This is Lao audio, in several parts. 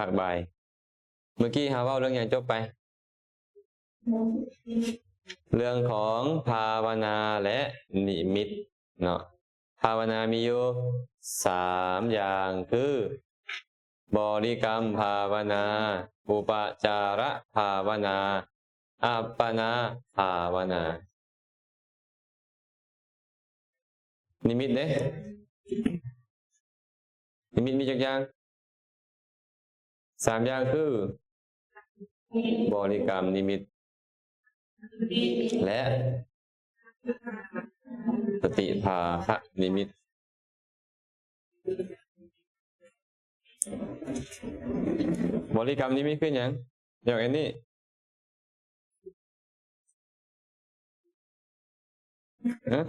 ສະບາຍ. ເມື່ອກີ້ເຮົາເວົ້າເລື່ອງຫຍັງຈົບໄປ? ເລື່ອງຂອງພາວະນາ ແລະ ນິມິດເນາະ. ພາວະນາມີຢູ່ສາມຢ່າງ ຄື ບໍລິກຳພາວະນາ, ອຸປະຈາລະພາວະນາ, ອັບປະນາພາວະນາ. ນິມິດເດ້? ນິມິດມີຈັກຢ່າງ? ສາມຢ່າງຄື ບໍລິກຳນິມິດ ແລະ ປະຕິພາຄະນິມິດ. ບໍລິກຳນິມິດຄືຫຍັງ? ຢາກອັນນີ້ ຮະ?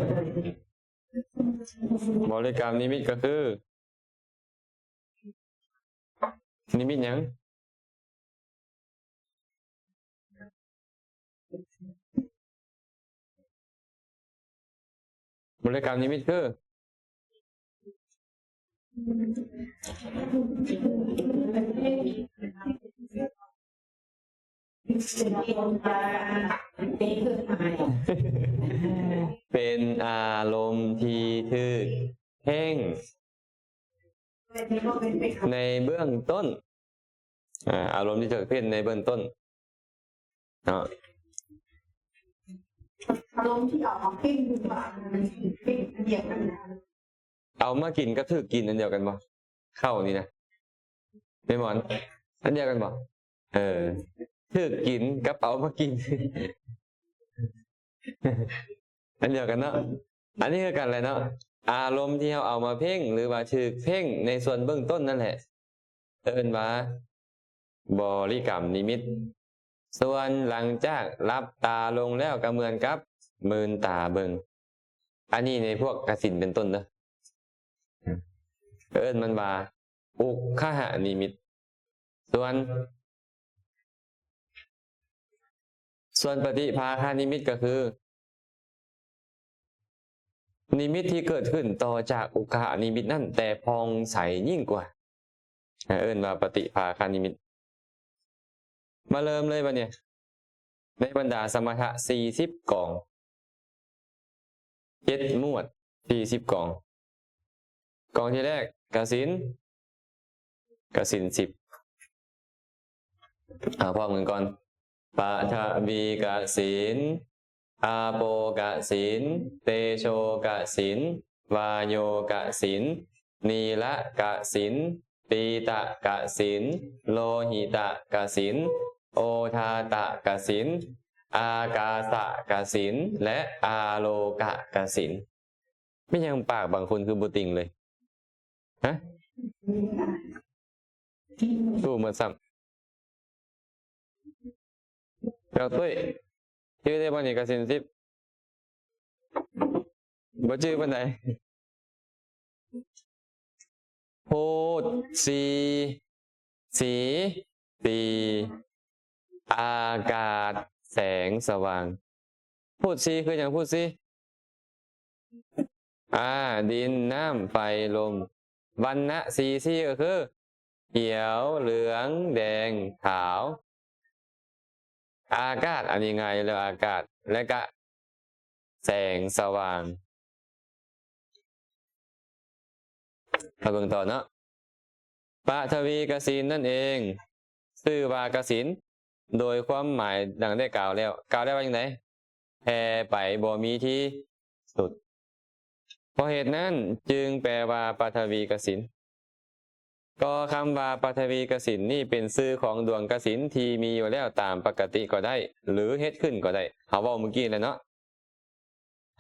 ບໍລິກຳນິມິດກໍຄື ນິມິດຫຍັງ? ບໍລິກຳນິມິດຄື ເປັນອາລົມທີ່ຖືກເພງໃນເບື້ອງຕົ້ນ. ອາ ອາລົມທີ່ຖືກເພງໃນເບື້ອງຕົ້ນເນາະ. ອາລົມທີ່ເອົາມາເພງ ເພງອັນດຽວກັນ ເອົາມາກິນກັບຖືກກິນອັນດຽວກັນບໍ່? ເຂົ້ານີ້ນະ ແມ່ນບໍ່? ອັນດຽວກັນບໍ່? ເອີ ຖືກກິນກັບເອົາມາກິນ ອັນດຽວກັນເນາະ. ອັນນີ້ຄືກັນແຫຼະເນາະ ອາລົມທີ່ເຮົາເອົາມາເພງ ຫຼືວ່າຖືກເພງໃນສ່ວນເບື້ອງຕົ້ນນັ້ນແຫຼະ ເອີ້ນວ່າບໍລິກຳນິມິດ. ສ່ວນຫຼັງຈາກຫຼັບຕາລົງແລ້ວກໍເໝືອນກັບມືນຕາເບິ່ງ. ອັນນີ້ໃນພວກກະສິນເປັນຕົ້ນເດີ ເອີ້ນມັນວ່າອຸກຄະຫະນິມິດ. ສ່ວນ ສ່ວນປະຕິພາຄະນິມິດກໍຄື ນິມິດທີ່ເກີດຂຶ້ນຕໍ່ຈາກອຸກຄະນິມິດນັ້ນ ແຕ່ຜ່ອງໃສຍິ່ງກວ່າ ເອີ້ນວ່າປະຕິພາຄະນິມິດ. ມາເລີ່ມເລີຍບັດນີ້ ໃນບັນດາສະມະຖະສີ່ສິບກອງ ເຈັດໝວດ ສີ່ສິບກອງ. ກອງທີແລກ ກະສິນ ກະສິນສິບ. ເອົາພ້ອມກັນກ່ອນ ປະທະວີກະສິນ, ອາໂປກະສິນ, ເຕໂຊກະສິນ, ວາໂຍກະສິນ, ນີລະກະສິນ, ປີຕະກະສິນ, ໂລຫິຕະກະສິນ, ໂອທາຕະກະສິນ, ອາກາສະກະສິນ ແລະ ອາໂລກະກະສິນ. ແມ່ນຫຍັງປາກບາງຄົນຄືບໍ່ຕິ່ງເລີຍ? ຮະ? ຮູ້ໝົດຊ້ຳ. ເຈົ້າຕຸ້ຍ ຈື່ໄດ້ບໍ່ນີ້ ກະສິນສິບ? ບໍ່ຈື່ປານໃດ. ໂພດສີ, ສີ, ສີ, ອາກາດ, ແສງສະຫວ່າງ. ໂພດສີຄືຫຍັງ? ໂພດສີ ອາ ດິນ, ນ້ຳ, ໄຟ, ລົມ. ວັນນະສີ, ສີກໍຄື ຂຽວ, ເຫຼືອງ, ແດງ, ຂາວ. ອາກາດ ອັນນີ້ງ່າຍຢູ່ແລ້ວ ອາກາດ ແລະກະແສງສະຫວ່າງ. ມາເບິ່ງຕໍ່ເນາະ ປະທະວີກະສິນນັ້ນເອງ ຊື່ວ່າກະສິນ ໂດຍຄວາມໝາຍດັ່ງໄດ້ກ່າວແລ້ວ. ກ່າວແລ້ວວ່າຈັ່ງໃດ? ແຜ່ໄປບໍ່ມີທີ່ສຸດ. ເພາະເຫດນັ້ນຈຶ່ງແປວ່າປະທະວີກະສິນ. ກໍຄຳວ່າປະທະວີກະສິນນີ້ເປັນຊື່ຂອງດວງກະສິນທີ່ມີຢູ່ແລ້ວຕາມປົກກະຕິກໍໄດ້ ຫຼື ເຮັດຂຶ້ນກໍໄດ້. ເຮົາເວົ້າມື້ກີ້ແລ້ວເນາະ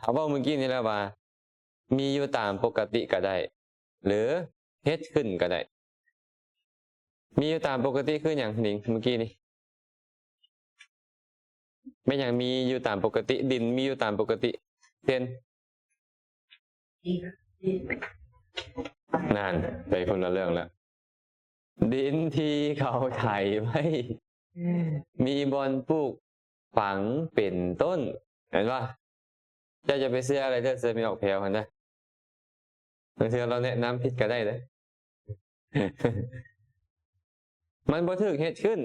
ເຮົາເວົ້າມື້ກີ້ນີ້ແລ້ວວ່າ ມີຢູ່ຕາມປົກກະຕິກໍໄດ້ ຫຼື ເຮັດຂຶ້ນກໍໄດ້. ມີຢູ່ຕາມປົກກະຕິຄືຫຍັງ ນິງ? ມື້ກີ້ນີ້ ແມ່ນຫຍັງມີຢູ່ຕາມປົກກະຕິ? ດິນມີຢູ່ຕາມປົກກະຕິ ເຊັ່ນ ນັ້ນ ໄປຄົນລະເລື່ອງລະ. ດິນທີ່ເຂົາໄຖໄວ້ ມີບ່ອນປູກຝັງເປັນຕົ້ນ ແມ່ນບໍ່? ເຈົ້າຢ່າໄປເຊື່ອຫຼາຍເດີ ເຊື່ອແມ່ອອກແພ້ວຫັ້ນນະ. ບາງເທື່ອລາວແນະນຳຜິດກໍໄດ້ເດີ. ມັນບໍ່ຖືກເຮັດຂຶ້ນ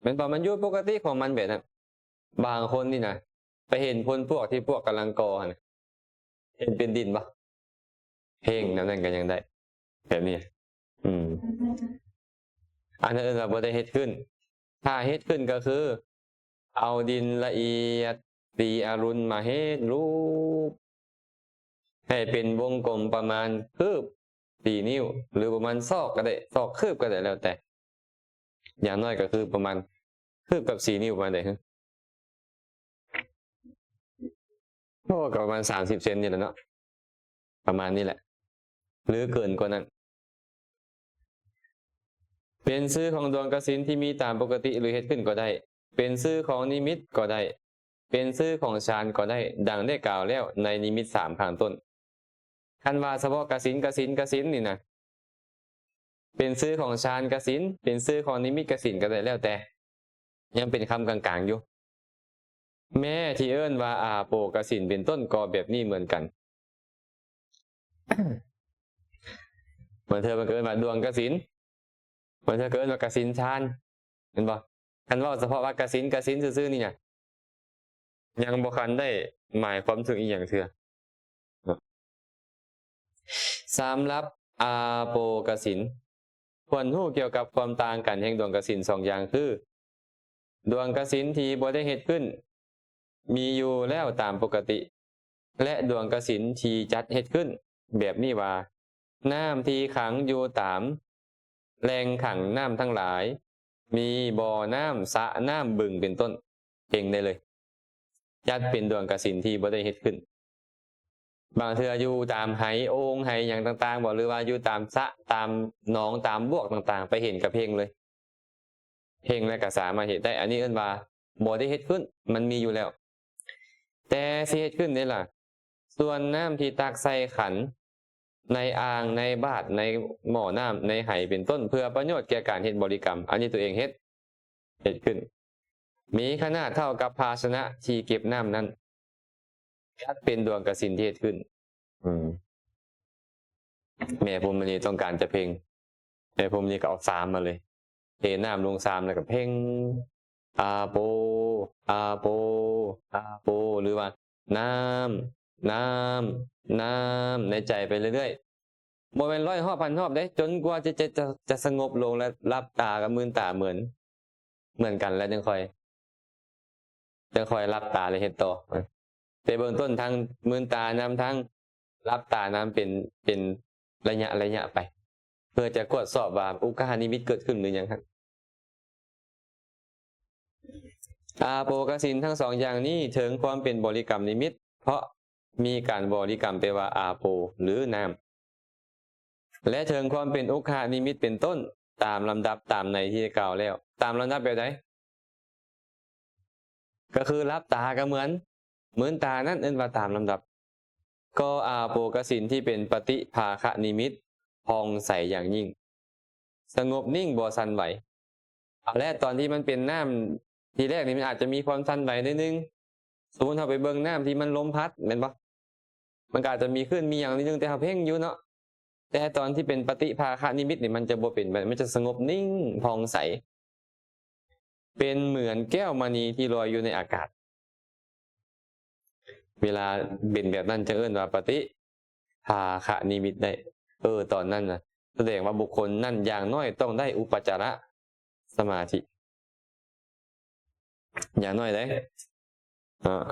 ແມ່ນບໍ່? ມັນຢູ່ປົກກະຕິຂອງມັນແບບນັ້ນ. ບາງຄົນນີ້ນະ ໄປເຫັນພົນປວກທີ່ປວກກຳລັງກໍ່ຫັ້ນນະ ເຫັນເປັນດິນບໍ່? ເພງແນວນັ້ນກໍຍັງໄດ້ ແບບນີ້ ອືມ ອັນນັ້ນເອີ້ນວ່າບໍ່ໄດ້ເຮັດຂຶ້ນ. ຖ້າເຮັດຂຶ້ນກໍຄື ເອົາດິນລະອຽດ ສີອະລຸນມາເຮັດຮູບ ໃຫ້ເປັນວົງກົມປະມານຄືບ ສີ່ນິ້ວ ຫຼື ປະມານສອກກໍໄດ້ ສອກຄືບກໍໄດ້ ແລ້ວແຕ່ ຢ່າງໜ້ອຍກໍຄືປະມານຄືບກັບສີ່ນິ້ວ ປະມານໃດ? ໂອ້ ກໍປະມານສາມສິບເຊັນນີ້ແຫຼະເນາະ ປະມານນີ້ແຫຼະ ຫຼື ເກີນກວ່ານັ້ນ. ເປັນຊື່ຂອງດວງກະສິນທີ່ມີຕາມປົກກະຕິ ຫຼື ເຮັດຂຶ້ນກໍໄດ້, ເປັນຊື່ຂອງນິມິດກໍໄດ້, ເປັນຊື່ຂອງຊານກໍໄດ້, ດັ່ງໄດ້ກ່າວແລ້ວໃນນິມິດສາມຂ້າງຕົ້ນ. ຄັນວ່າສະເພາະກະສິນ ກະສິນ ກະສິນນີ້ນະ ເປັນຊື່ຂອງຊານກະສິນ ເປັນຊື່ຂອງນິມິດກະສິນກໍໄດ້ ແລ້ວແຕ່ ຍັງເປັນຄຳກາງໆຢູ່. ແມ້ທີ່ເອີ້ນວ່າອາໂປກະສິນເປັນຕົ້ນກໍແບບນີ້ເໝືອນກັນ. ບາງເທື່ອເພິ່ນກໍເອີ້ນວ່າດວງກະສິນ ບາງເທື່ອກໍເອີ້ນວ່າກະສິນຊານ ແມ່ນບໍ່? ຄັນເວົ້າສະເພາະວ່າກະສິນ ກະສິນຊື່ໆນີ້ນະ ຍັງບໍ່ທັນໄດ້ໝາຍຄວາມເຖິງອີ່ຫຍັງເທື່ອ. ສຳລັບອາໂປກະສິນ ຄວນຮູ້ກ່ຽວກັບຄວາມຕ່າງກັນແຫ່ງດວງກະສິນສອງຢ່າງຄື ດວງກະສິນທີ່ບໍ່ໄດ້ເຮັດຂຶ້ນ ມີຢູ່ແລ້ວຕາມປົກກະຕິ ແລະ ດວງກະສິນທີ່ຈັດເຮັດຂຶ້ນ ແບບນີ້ວ່າ ນ້ຳທີ່ຂັງຢູ່ຕາມແຫຼ່ງຂັງນ້ຳທັງຫຼາຍ ມີບໍ່ນ້ຳ ສະນ້ຳ ບຶງ ເປັນຕົ້ນ ເພງໄດ້ເລີຍ. ຈັດເປັນດວງກະສິນທີ່ບໍ່ໄດ້ເຮັດຂຶ້ນ. ບາງເທື່ອຢູ່ຕາມໄຫໂອ່ງໄຫຫຍັງຕ່າງໆບໍ ຫຼືວ່າຢູ່ຕາມສະ ຕາມໜອງ ຕາມບວກຕ່າງໆ ໄປເຫັນກະເພງເລີຍ ເພງແລ້ວກະສາມາດເຮັດໄດ້. ອັນນີ້ເອີ້ນວ່າບໍ່ໄດ້ເຮັດຂຶ້ນ ມັນມີຢູ່ແລ້ວ. ແຕ່ຊິເຮັດຂຶ້ນເດ້ລະ ສ່ວນນ້ຳທີ່ຕັກໃສ່ຂັນ ໃນອ່າງ ໃນບາດ ໃນໝໍ້ນ້ຳ ໃນໄຫເປັນຕົ້ນ ເພື່ອປະໂຫຍດແກ່ການເຮັດບໍລິກຳ ອັນນີ້ຕົວເອງເຮັດ ເຮັດຂຶ້ນ ມີຂະໜາດເທົ່າກັບພາຊະນະທີ່ເກັບນ້ຳນັ້ນ ຈັດເປັນດວງກະສິນທີ່ເຮັດຂຶ້ນ. ອືມ ແມ່ພົມມະນີຕ້ອງການຈະເພງ ແມ່ພົມມະນີກໍເອົາສາມມາເລີຍ ເທນ້ຳລົງສາມແລ້ວກໍເພງ ອາໂປ ອາໂປ ອາໂປ ຫຼືວ່າ ນ້ຳ ນ້ຳ ນ້ຳ ໃນໃຈໄປເລື້ອຍໆ ບໍ່ແມ່ນຮ້ອຍຮອບພັນຮອບເດ້ ຈົນກວ່າຈະ ຈະ ຈະ ຈະສະຫງົບລົງ ແລະ ຫຼັບຕາກັບມືນຕາເໝືອນ ເໝືອນກັນ ແລ້ວຈຶ່ງຄ່ອຍ ຈັ່ງຄ່ອຍຫຼັບຕາ ແລ້ວເຮັດຕໍ່. ແຕ່ເບື້ອງຕົ້ນທັງມືນຕານຳ ທັງຫຼັບຕານຳ ເປັນ ເປັນໄລຍະໄລຍະໄປ ເພື່ອຈະກວດສອບວ່າອຸກກະຫະນິມິດເກີດຂຶ້ນຫຼືຍັງຫັ້ນ. ອາໂປກະສິນທັງສອງຢ່າງນີ້ເຖິງຄວາມເປັນບໍລິກຳນິມິດ ເພາະມີການບໍລິກຳແປວ່າອາໂປ ຫຼື ນ້ຳ ແລະ ເຖິງຄວາມເປັນອຸກຄະນິມິດເປັນຕົ້ນ ຕາມລຳດັບຕາມໃນທີ່ໄດ້ກ່າວແລ້ວ. ຕາມລຳດັບແບບໃດ? ກໍຄືຫຼັບຕາກໍເໝືອນ ມືນຕານັ້ນເອີ້ນວ່າຕາມລຳດັບ. ກໍອາໂປກະສິນທີ່ເປັນປະຕິພາຄະນິມິດ ຜ່ອງໃສຢ່າງຍິ່ງ ສະຫງົບນິ່ງ ບໍ່ສັ່ນໄຫວ. ເອົາແຫຼະ ຕອນທີ່ມັນເປັນນ້ຳທີແລກນີ້ ມັນອາດຈະມີຄວາມສັ່ນໄຫວໜ້ອຍໜຶ່ງ. ສົມມຸດເຮົາໄປເບິ່ງນ້ຳທີ່ມັນລົມພັດ ແມ່ນບໍ່? ມັນກໍອາດຈະມີຄື້ນມີຫຍັງນິດໜຶ່ງ ແຕ່ເຮົາເພັ່ງຢູ່ເນາະ. ແຕ່ຕອນທີ່ເປັນປະຕິພາຄະນິມິດນີ້ ມັນຈະບໍ່ເປັນແບບນັ້ນ ມັນຈະສະຫງົບນິ່ງ ຜ່ອງໃສ ເປັນເໝືອນແກ້ວມະນີທີ່ລອຍຢູ່ໃນອາກາດ. ເວລາເປັນແບບນັ້ນ ຈະເອີ້ນວ່າປະຕິພາຄະນິມິດໄດ້. ເອີ ຕອນນັ້ນນະ ສະແດງວ່າບຸກຄົນນັ້ນຢ່າງໜ້ອຍຕ້ອງໄດ້ອຸປະຈາລະສະມາທິ ຢ່າງໜ້ອຍເດ້ ອາ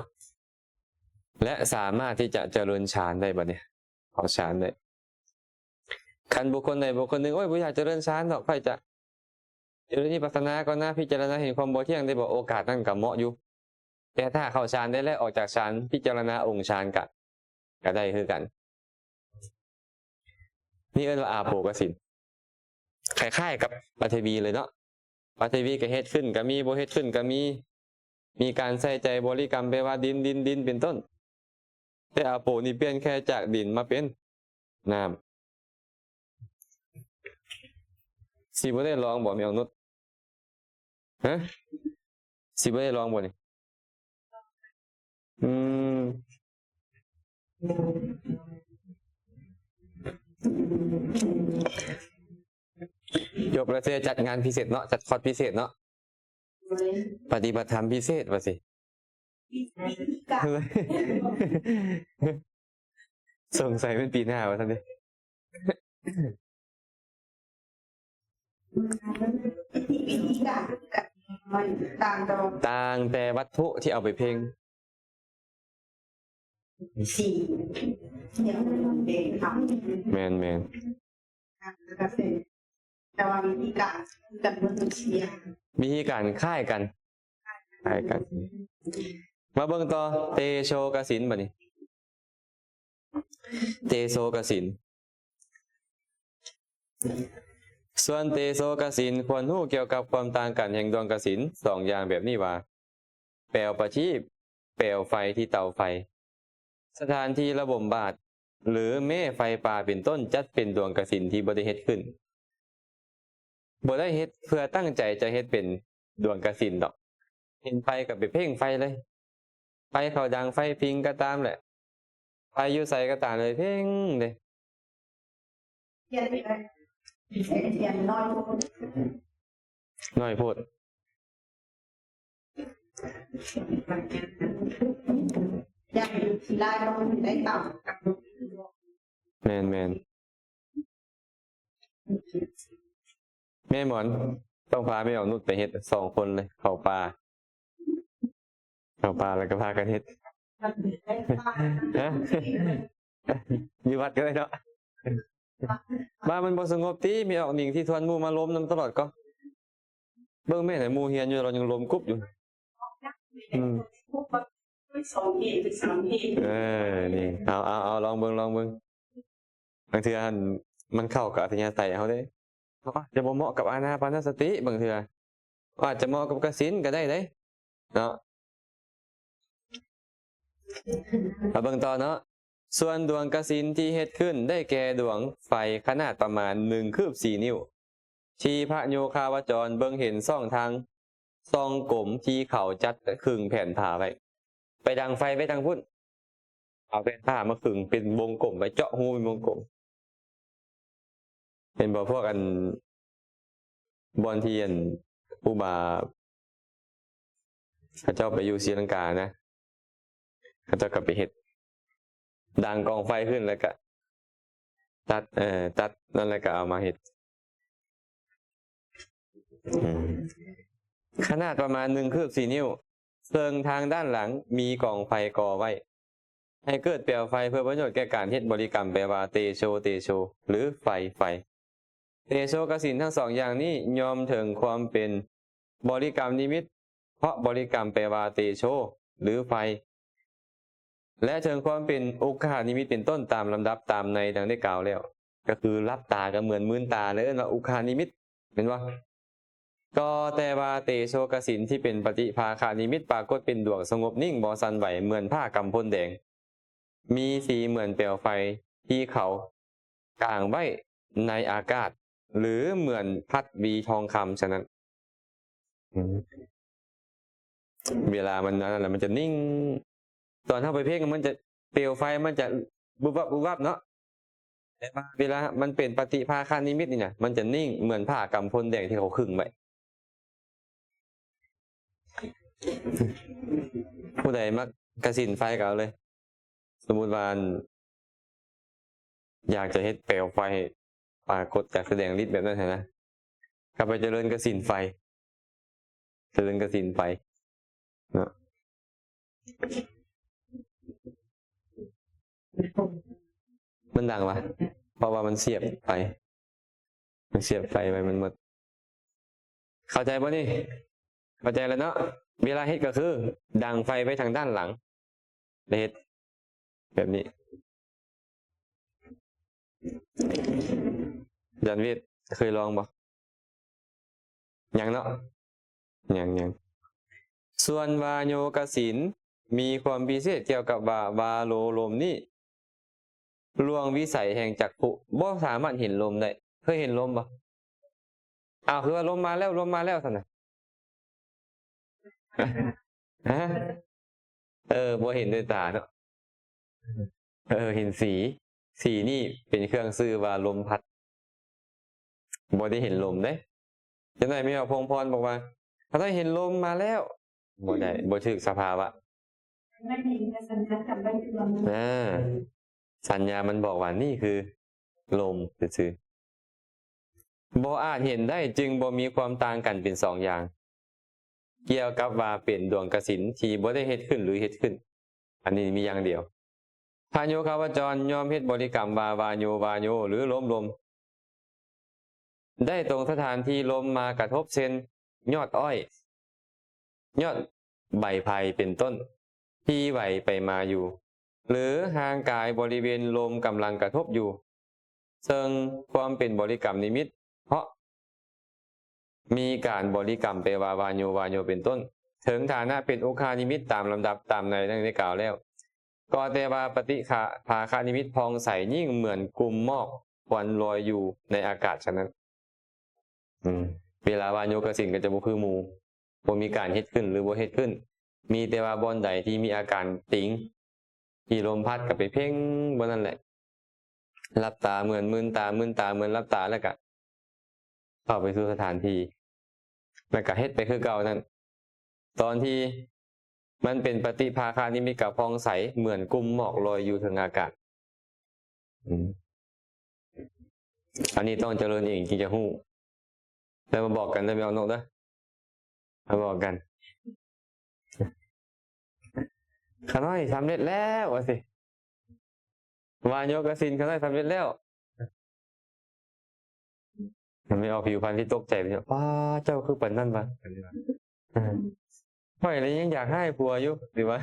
ແລະ ສາມາດທີ່ຈະຈະເລີນຊານໄດ້. ບັດນີ້ເອົາຊານໄດ້. ຄັນບຸກຄົນໃດບຸກຄົນໜຶ່ງ ໂອ້ຍ ບໍ່ຢາກຈະເລີນຊານດອກ ຂ້ອຍຈະຈະເລີນວິປັດສະນາກ່ອນນະ ພິຈາລະນາເຫັນຄວາມບໍ່ທ່ຽງໄດ້ບໍ? ໂອກາດນັ້ນກໍເໝາະຢູ່. ແຕ່ຖ້າເຂົ້າຊານໄດ້ແລ້ວ ອອກຈາກຊານ ພິຈາລະນາອົງຊານກະ ກະໄດ້ຄືກັນ. ນີ້ເອີ້ນວ່າອາໂປກະສິນ ຄ້າຍໆກັບປະຖະວີເລີຍເນາະ. ປະຖະວີກະເຮັດຂຶ້ນກະມີ ບໍ່ເຮັດຂຶ້ນກະມີ ມີການໃສ່ໃຈບໍລິກຳ ແປວ່າດິນ ດິນ ດິນ ເປັນຕົ້ນ. ແຕ່ອາໂປນີ້ປ່ຽນແຄ່ຈາກດິນມາເປັນນ້ຳ. ຊິບໍ່ໄດ້ລອງບໍ່ ແມ່ອອກນຸດ? ຮະ? ຊິບໍ່ໄດ້ລອງບໍ່ນີ້? ອືມ. ຈົບແລ້ວຊິຈັດງານພິເສດເນາະ, ຈັດຄອດພິເສດເນາະ, ປະຕິບັດທຳພິເສດວ່າຊີ້. ສົງໄສແມ່ນປີໜ້າວ່າຊັ້ນເດ. ຕ່າງແຕ່ວັດຖຸທີ່ເອົາໄປເພັ່ງ. ແມ່ນໆ. ແຕ່ວ່າວິທີການຄືກັນເບິດທຸກຢ່າງ. ວິທີການຄ້າຍກັນ, ຄ້າຍກັນ. ມາເບິ່ງຕໍ່ ເຕໂຊກະສິນ ບັດນີ້. ເຕໂຊກະສິນ. ສ່ວນເຕໂຊກະສິນ ຄວນຮູ້ກ່ຽວກັບຄວາມຕ່າງກັນແຫ່ງດວງກະສິນສອງຢ່າງແບບນີ້ວ່າ ແປວປະທີບ, ແປວໄຟທີ່ເຕົາໄຟ, ສະຖານທີ່ລະບົມບາດ ຫຼື ແມ້ໄຟປ່າເປັນຕົ້ນ ຈັດເປັນດວງກະສິນທີ່ບໍ່ໄດ້ເຮັດຂຶ້ນ. ບໍ່ໄດ້ເຮັດເພື່ອຕັ້ງໃຈຈະເຮັດເປັນດວງກະສິນດອກ. ເຫັນໄຟກໍໄປເພັ່ງໄຟເລີຍ. ໄຟເຂົາດັງ, ໄຟພິງກໍຕາມແຫຼະ, ໄຟຢູ່ໃສກໍຕາມເລີຍ, ເພັ່ງເດ້. ທຽນໄປເລີຍ. ທຽນນ້ອຍໂພດ. ນ້ອຍໂພດ. ຢ່າງທີ່ລາຍຕ້ອງໄດ້ຕາມ. ແມ່ນໆ. ແມ່ໝອນ ຕ້ອງພາແມ່ອອກນຸດໄປເຮັດ ສອງຄົນເລີຍ ເຂົ້າປ່າ. ເຂົ້າປ່າແລ້ວກໍພາກັນເຮັດ. ຮະ? ຢູ່ວັດກໍໄດ້ເນາະ. ບ້ານມັນບໍ່ສະຫງົບຕິ ແມ່ອອກໜິງທີ່ທວນໝູ່ມາລົມນຳຕະຫຼອດກໍ. ເບິ່ງແມ່ນະ ໝູ່ຮຽນຢູ່ ລາວຍັງລົມກຸບຢູ່. ອືມ. ເອີ ນີ້ ເອົາ ເອົາ ເອົາ ລອງເບິ່ງ ລອງເບິ່ງ. ບາງເທື່ອຫັ້ນມັນເຂົ້າກັບອັດທະຍາໄສເຮົາເດ້. ເຮົາອາດຈະບໍ່ເໝາະກັບອານາປານະສະຕິ ບາງເທື່ອ ອາດຈະເໝາະກັບກະສິນກໍໄດ້ເດ້ເນາະ. ມາເບິ່ງຕໍ່ເນາະ. ສ່ວນດວງກະສິນທີ່ເຮັດຂຶ້ນໄດ້ແກ່ດວງໄຟຂະໜາດປະມານໜຶ່ງຄືບສີ່ນິ້ວ ທີ່ພະໂຍຄາວະຈອນເບິ່ງເຫັນຊ່ອງທາງ ຊ່ອງກົມທີ່ເຂົາຈັດຄຶງແຜ່ນຜ້າໄວ້. ໄປດັງໄຟໄວ້ທາງພຸ້ນ ເອົາແຜ່ນຜ້າມາຄຶງເປັນວົງກົມໄວ້ ເຈາະຮູເປັນວົງກົມ. ເຫັນບໍ່ ພວກອັນ ບ່ອນທີ່ອັນ ຄູບາ ເຂົາເຈົ້າໄປຢູ່ສີລັງການະ ເຂົາເຈົ້າກໍໄປເຮັດ ດັງກອງໄຟຂຶ້ນ ແລ້ວກະຕັດ ເອີ ຕັດນັ້ນ ແລ້ວກະເອົາມາເຮັດ. ອືມ ຂະໜາດປະມານໜຶ່ງຄືບສີ່ນິ້ວ ເຊິ່ງທາງດ້ານຫຼັງມີກອງໄຟກໍ່ໄວ້ ໃຫ້ເກີດແປວໄຟເພື່ອປະໂຫຍດແກ່ການເຮັດບໍລິກຳ ແປວ່າ ເຕໂຊ ເຕໂຊ ຫຼື ໄຟ ໄຟ. ເຕໂຊກະສິນທັງສອງຢ່າງນີ້ຍ່ອມເຖິງຄວາມເປັນບໍລິກຳນິມິດ ເພາະບໍລິກຳແປວ່າ ເຕໂຊ ຫຼື ໄຟ ແລະ ເຖິງຄວາມເປັນອຸກຄະນິມິດເປັນຕົ້ນຕາມລຳດັບຕາມໃນດັ່ງໄດ້ກ່າວແລ້ວ. ກໍຄືຫຼັບຕາກໍເໝືອນມືນຕາ ແລ້ວເອີ້ນວ່າອຸກຄະນິມິດ ແມ່ນບໍ່? ກໍແຕ່ວ່າເຕໂຊກະສິນທີ່ເປັນປະຕິພາຄະນິມິດປາກົດເປັນດວງສະຫງົບນິ່ງ ບໍ່ສັ່ນໄຫວ ເໝືອນຜ້າກຳພົນແດງ ມີສີເໝືອນແປວໄຟທີ່ເຂົາກາງໄວ້ໃນອາກາດ ຫຼື ເໝືອນພັດວີທອງຄຳສະນັ້ນ. ອືມ ເວລາມັນອັນນັ້ນແຫຼະ ມັນຈະນິ່ງ. ຕອນເຮົາໄປເພັ່ງ ມັນຈະ ເປວໄຟມັນຈະວຶບວັບວຶບວັບເນາະ. ແຕ່ວ່າເວລາມັນເປັນປະຕິພາຄະນິມິດນີ້ນະ ມັນຈະນິ່ງເໝືອນຜ້າກຳພົນແດງທີ່ເຂົາຄຶງໄວ້. ຜູ້ໃດມັກກະສິນໄຟກໍເອົາເລີຍ. ສົມມຸດວ່າ ອັນ ຢາກຈະເຮັດແປວໄຟປາກົດ ຢາກສະແດງລິດແບບນັ້ນຫັ້ນນະ ກໍໄປຈະເລີນກະສິນໄຟ. ເລີນກະສິນໄຟເນາະ. ມັນດັງວະ ເພາະວ່າມັນສຽບໄຟ ມັນສຽບໄຟໄວ້ ມັນໝົດ. ເຂົ້າໃຈບໍ່ນີ້? ເຂົ້າໃຈແລ້ວເນາະ. ເວລາເຮັດກໍຄືດັງໄຟໄວ້ທາງດ້ານຫຼັງ ແລ້ວເຮັດແບບນີ້. ອາຈານວິດ ເຄີຍລອງບໍ່? ຍັງເນາະ ຍັງ ຍັງ. ສ່ວນວາໂຍກະສິນມີຄວາມພິເສດກ່ຽວກັບວ່າ ວາໂລລົມນີ້ລວງວິໄສແຫ່ງຈັກຂຸ ບໍ່ສາມາດເຫັນລົມໄດ້. ເຄີຍເຫັນລົມບໍ່? ອ້າວ ຄືວ່າລົມມາແລ້ວ ລົມມາແລ້ວຊັ້ນນະ. ຮະ? ເອີ ບໍ່ເຫັນດ້ວຍຕາເນາະ. ເອີ ເຫັນສີ. ສີນີ້ເປັນເຄື່ອງຊື່ວ່າລົມພັດ. ບໍ່ໄດ້ເຫັນລົມເດ້. ຈັກໜ້ອຍແມ່ອອກພົງພອນບອກວ່າ ຂ້ານ້ອຍເຫັນລົມມາແລ້ວ. ບໍ່ໄດ້ ບໍ່ຖືກສະພາວະ. ສັນຍາມັນບອກວ່ານີ້ຄືລົມຊື່ໆ. ບໍ່ອາດເຫັນໄດ້ ຈຶ່ງບໍ່ມີຄວາມຕ່າງກັນເປັນສອງຢ່າງ ກ່ຽວກັບວ່າເປັນດວງກະສິນທີ່ບໍ່ໄດ້ເຮັດຂຶ້ນ ຫຼື ເຮັດຂຶ້ນ. ອັນນີ້ມີຢ່າງດຽວ. ພະໂຍຄາວະຈອນຍ່ອມເຮັດບໍລິກຳວ່າ ວາໂຍ ວາໂຍ ຫຼື ລົມ ລົມ ໄດ້ຕົງສະຖານທີ່ລົມມາກະທົບ ເຊັ່ນ ຍອດອ້ອຍ, ຍອດໃບໄຜ່ ເປັນຕົ້ນ ທີ່ໄຫວໄປມາຢູ່ ຫຼື ຮ່າງກາຍບໍລິເວນລົມກຳລັງກະທົບຢູ່. ເຊິ່ງຄວາມເປັນບໍລິກຳນິມິດ ເພາະມີການບໍລິກຳແປວ່າ ວາໂຍ ວາໂຍ ເປັນຕົ້ນ ເຖິງຖານະເປັນອຸຄານິມິດຕາມລຳດັບຕາມໃນດັ່ງໄດ້ກ່າວແລ້ວ ກໍແຕ່ວ່າປະຕິຄະ ພາຄະນິມິດຜ່ອງໃສຍິ່ງເໝືອນກຸ່ມໝອກຄວັນລອຍຢູ່ໃນອາກາດສະນັ້ນ. ອືມ ເວລາວ່າໂຍກະສິນກໍຈະບໍ່ຄືໝູ່ ບໍ່ມີການເຮັດຂຶ້ນ ຫຼື ບໍ່ເຮັດຂຶ້ນ ມີແຕ່ວ່າບ່ອນໃດທີ່ມີອາການຕິງ ທີ່ລົມພັດກໍໄປເພັ່ງບ່ອນນັ້ນແຫຼະ ຫຼັບຕາເໝືອນມືນຕາ ມືນຕາເໝືອນຫຼັບຕາ ແລ້ວກະເຂົ້າໄປສູ່ສະຖານທີ່ ແລ້ວກະເຮັດໄປຄືເກົ່ານັ້ນ. ຕອນທີ່ມັນເປັນປະຕິພາຄະນິມິດກະຜ່ອງໃສເໝືອນກຸ່ມໝອກລອຍຢູ່ເທິງອາກາດ. ອືມ ອັນນີ້ຕ້ອງຈະເລີນເອງຈຶ່ງຈະຮູ້. ແລ້ວມາບອກກັນເດີ ແມ່ອອກນົກເດີ ມາບອກກັນ. ຂ້ານ້ອຍສຳເລັດແລ້ວວ່າຊີ້ ວ່າໂຍກະສິນຂ້ານ້ອຍສຳເລັດແລ້ວ. ແມ່ອອກຜິວພັນທີ່ຕົກໃຈ ເປັນຫຍັງ ປ້າ ເຈົ້າຄືປານນັ້ນວະ ຂ້ອຍລະຍັງຢາກຮ້າຍຜົວຢູ່ ຫຼືວ່າ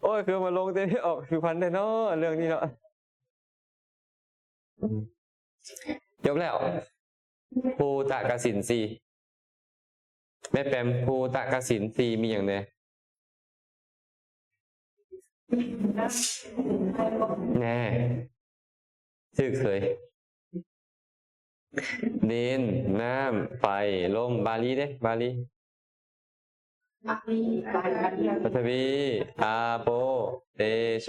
ໂອ້ຍ ຄືມາລົງແຕ່ແມ່ອອກຜິວພັນແທ້ເນາະ ເລື່ອງນີ້ເນາະ. ຈົບແລ້ວ ພູຕະກະສິນສີ່. ແມ່ແປມ ພູຕະກະສິນສີ່ມີຫຍັງແດ່? ແນ່ ຖືກເລີຍ ດິນ ນ້ຳ ໄຟ ລົມ. ບາລີເດ້ ບາລີ? ປະທະວີ ອາໂປ ເຕໂຊ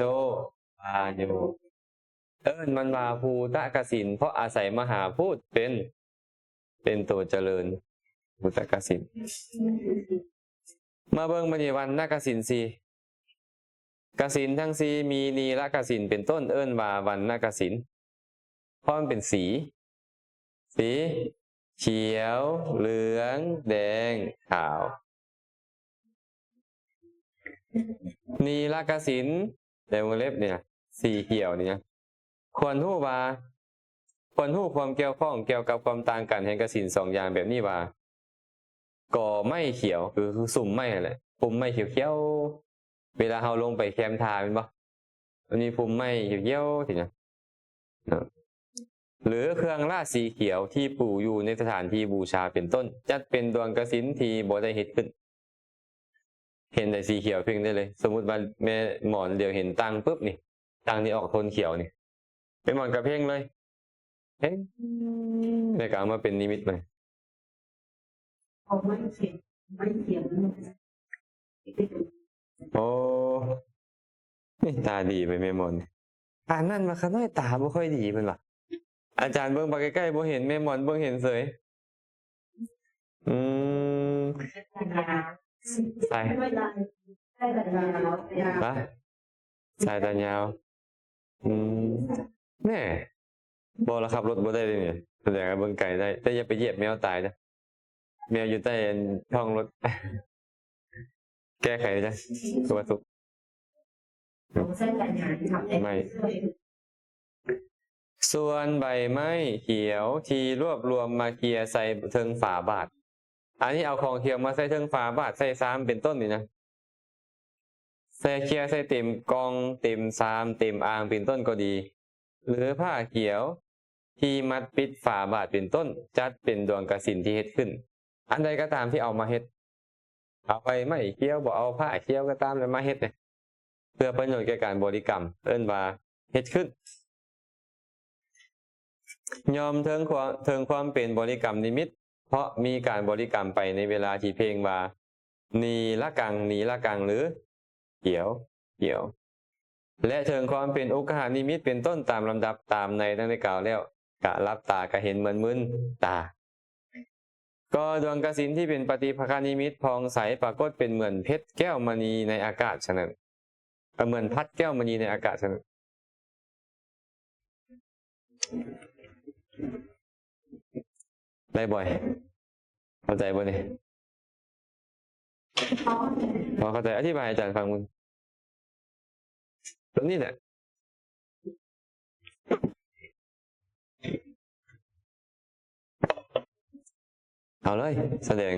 ວາໂຍ. ເອີ້ນມັນວ່າພູຕະກະສິນ ເພາະອາໄສມະຫາພູດເປັນ ເປັນໂຕຈະເລີນ ພູຕະກະສິນ. ມາເບິ່ງບັດນີ້ວັນນະກະສິນສີ່. ກະສິນທັງສີ່ມີນີລະກະສິນເປັນຕົ້ນ ເອີ້ນວ່າວັນນະກະສິນ ເພາະມັນເປັນສີ ສີຂຽວ ເຫຼືອງ ແດງ ຂາວ. ນີລະກະສິນ ໃນວົງເລັບນີ້ນະ ສີຂຽວນີ້ນະ ຄວນຮູ້ວ່າ ຄວນຮູ້ຄວາມກ່ຽວຂ້ອງກ່ຽວກັບຄວາມຕ່າງກັນແຫ່ງກະສິນສອງຢ່າງແບບນີ້ວ່າ ກໍໄມ້ຂຽວ ຄື ຄືຊຸມໄມ້ຫັ້ນແຫຼະ ປຸ່ມໄມ້ຂຽວໆ ເວລາເຮົາລົງໄປແຄມທ່າແມ່ນບໍ່? ມັນມີພຸມໄມ້ຂຽວໆ ທີ່ນະ ເນາະ ຫຼືເຄື່ອງລາດສີຂຽວທີ່ປູຢູ່ໃນສະຖານທີ່ບູຊາເປັນຕົ້ນ ຈັດເປັນດວງກະສິນທີ່ບໍ່ໄດ້ເຮັດຂຶ້ນ. ເຫັນແຕ່ສີຂຽວເພັ່ງໄດ້ເລີຍ. ສົມມຸດວ່າແມ່ໝອນຫຼຽວເຫັນຕັ່ງປຶບນີ້ ຕັ່ງນີ້ອອກໂທນຂຽວນີ້ ແມ່ໝອນກະເພັ່ງເລີຍ ເພັ່ງ ແລ້ວກະເອົາມາເປັນນິມິດໃໝ່. ໂອ້ ນີ້ຕາດີໄປແມ່ໝອນ. ປານນັ້ນວ່າ ຂະນ້ອຍຕາບໍ່ຄ່ອຍດີເພິ່ນວ່າ. ອາຈານເບິ່ງໄປໃກ້ໆ ບໍ່ເຫັນ ແມ່ໝອນເບິ່ງເຫັນເສີຍ. ອືມ ສາຍ ສາຍຕາຍາວ. ອືມ ແນ່ ບໍ່ລະ ຂັບລົດບໍ່ໄດ້ເດນີ້ ສະແດງວ່າເບິ່ງໄກໄດ້ ແຕ່ຢ່າໄປຢຽບແມວຕາຍເດີ. ແມວຢູ່ໃຕ້ທ້ອງລົດ ແກ້ໄຂເດີ ສຸກ ໄມ້ ສ່ວນໃບໄມ້ຂຽວທີ່ລວບລວມມາເຄຍໃສ່ເທິງຝາບາດ. ອັນນີ້ເອົາຂອງຂຽວມາໃສ່ເທິງຝາບາດ ໃສ່ຊາມເປັນຕົ້ນນີ້ນະ. ໃສ່ເຄຍໃສ່ເຕັມກ່ອງ ເຕັມຊາມ ເຕັມອ່າງເປັນຕົ້ນກໍດີ ຫຼືຜ້າຂຽວທີ່ມັດປິດຝາບາດເປັນຕົ້ນ ຈັດເປັນດວງກະສິນທີ່ເຮັດຂຶ້ນ. ອັນໃດກໍຕາມທີ່ເອົາມາເຮັດ ເອົາໃບໄມ້ຂຽວ ບໍ່ເອົາຜ້າຂຽວກໍຕາມ ແລ້ວມາເຮັດນີ້ ເພື່ອປະໂຫຍດແກ່ການບໍລິກຳ ເອີ້ນວ່າເຮັດຂຶ້ນ. ຍ່ອມເຖິງຄວາມ ເຖິງຄວາມເປັນບໍລິກຳນິມິດ ເພາະມີການບໍລິກຳໄປໃນເວລາທີ່ເພງວ່າ ນີລະກັງ ນີລະກັງ ຫຼື ຂຽວ ຂຽວ ແລະ ເຖິງຄວາມເປັນອຸກະຫະນິມິດເປັນຕົ້ນຕາມລຳດັບຕາມໃນດັ່ງໄດ້ກ່າວແລ້ວ. ກະຫຼັບຕາກະເຫັນເໝືອນມືນຕາ. ກໍດວງກະສິນທີ່ເປັນປະຕິພາຄະນິມິດຜ່ອງໃສປາກົດເປັນເໝືອນເພັດແກ້ວມະນີໃນອາກາດສະນັ້ນ ເອີ ເໝືອນພັດແກ້ວມະນີໃນອາກາດສະນັ້ນ. ໄດ້ບໍ່? ເຂົ້າໃຈບໍ່ນີ້? ພໍເຂົ້າໃຈ. ອະທິບາຍໃຫ້ອາຈານຟັງເບິ່ງ. ຕົວນີ້ແຫຼະ. ເອົາເລີຍ, ສະແດງ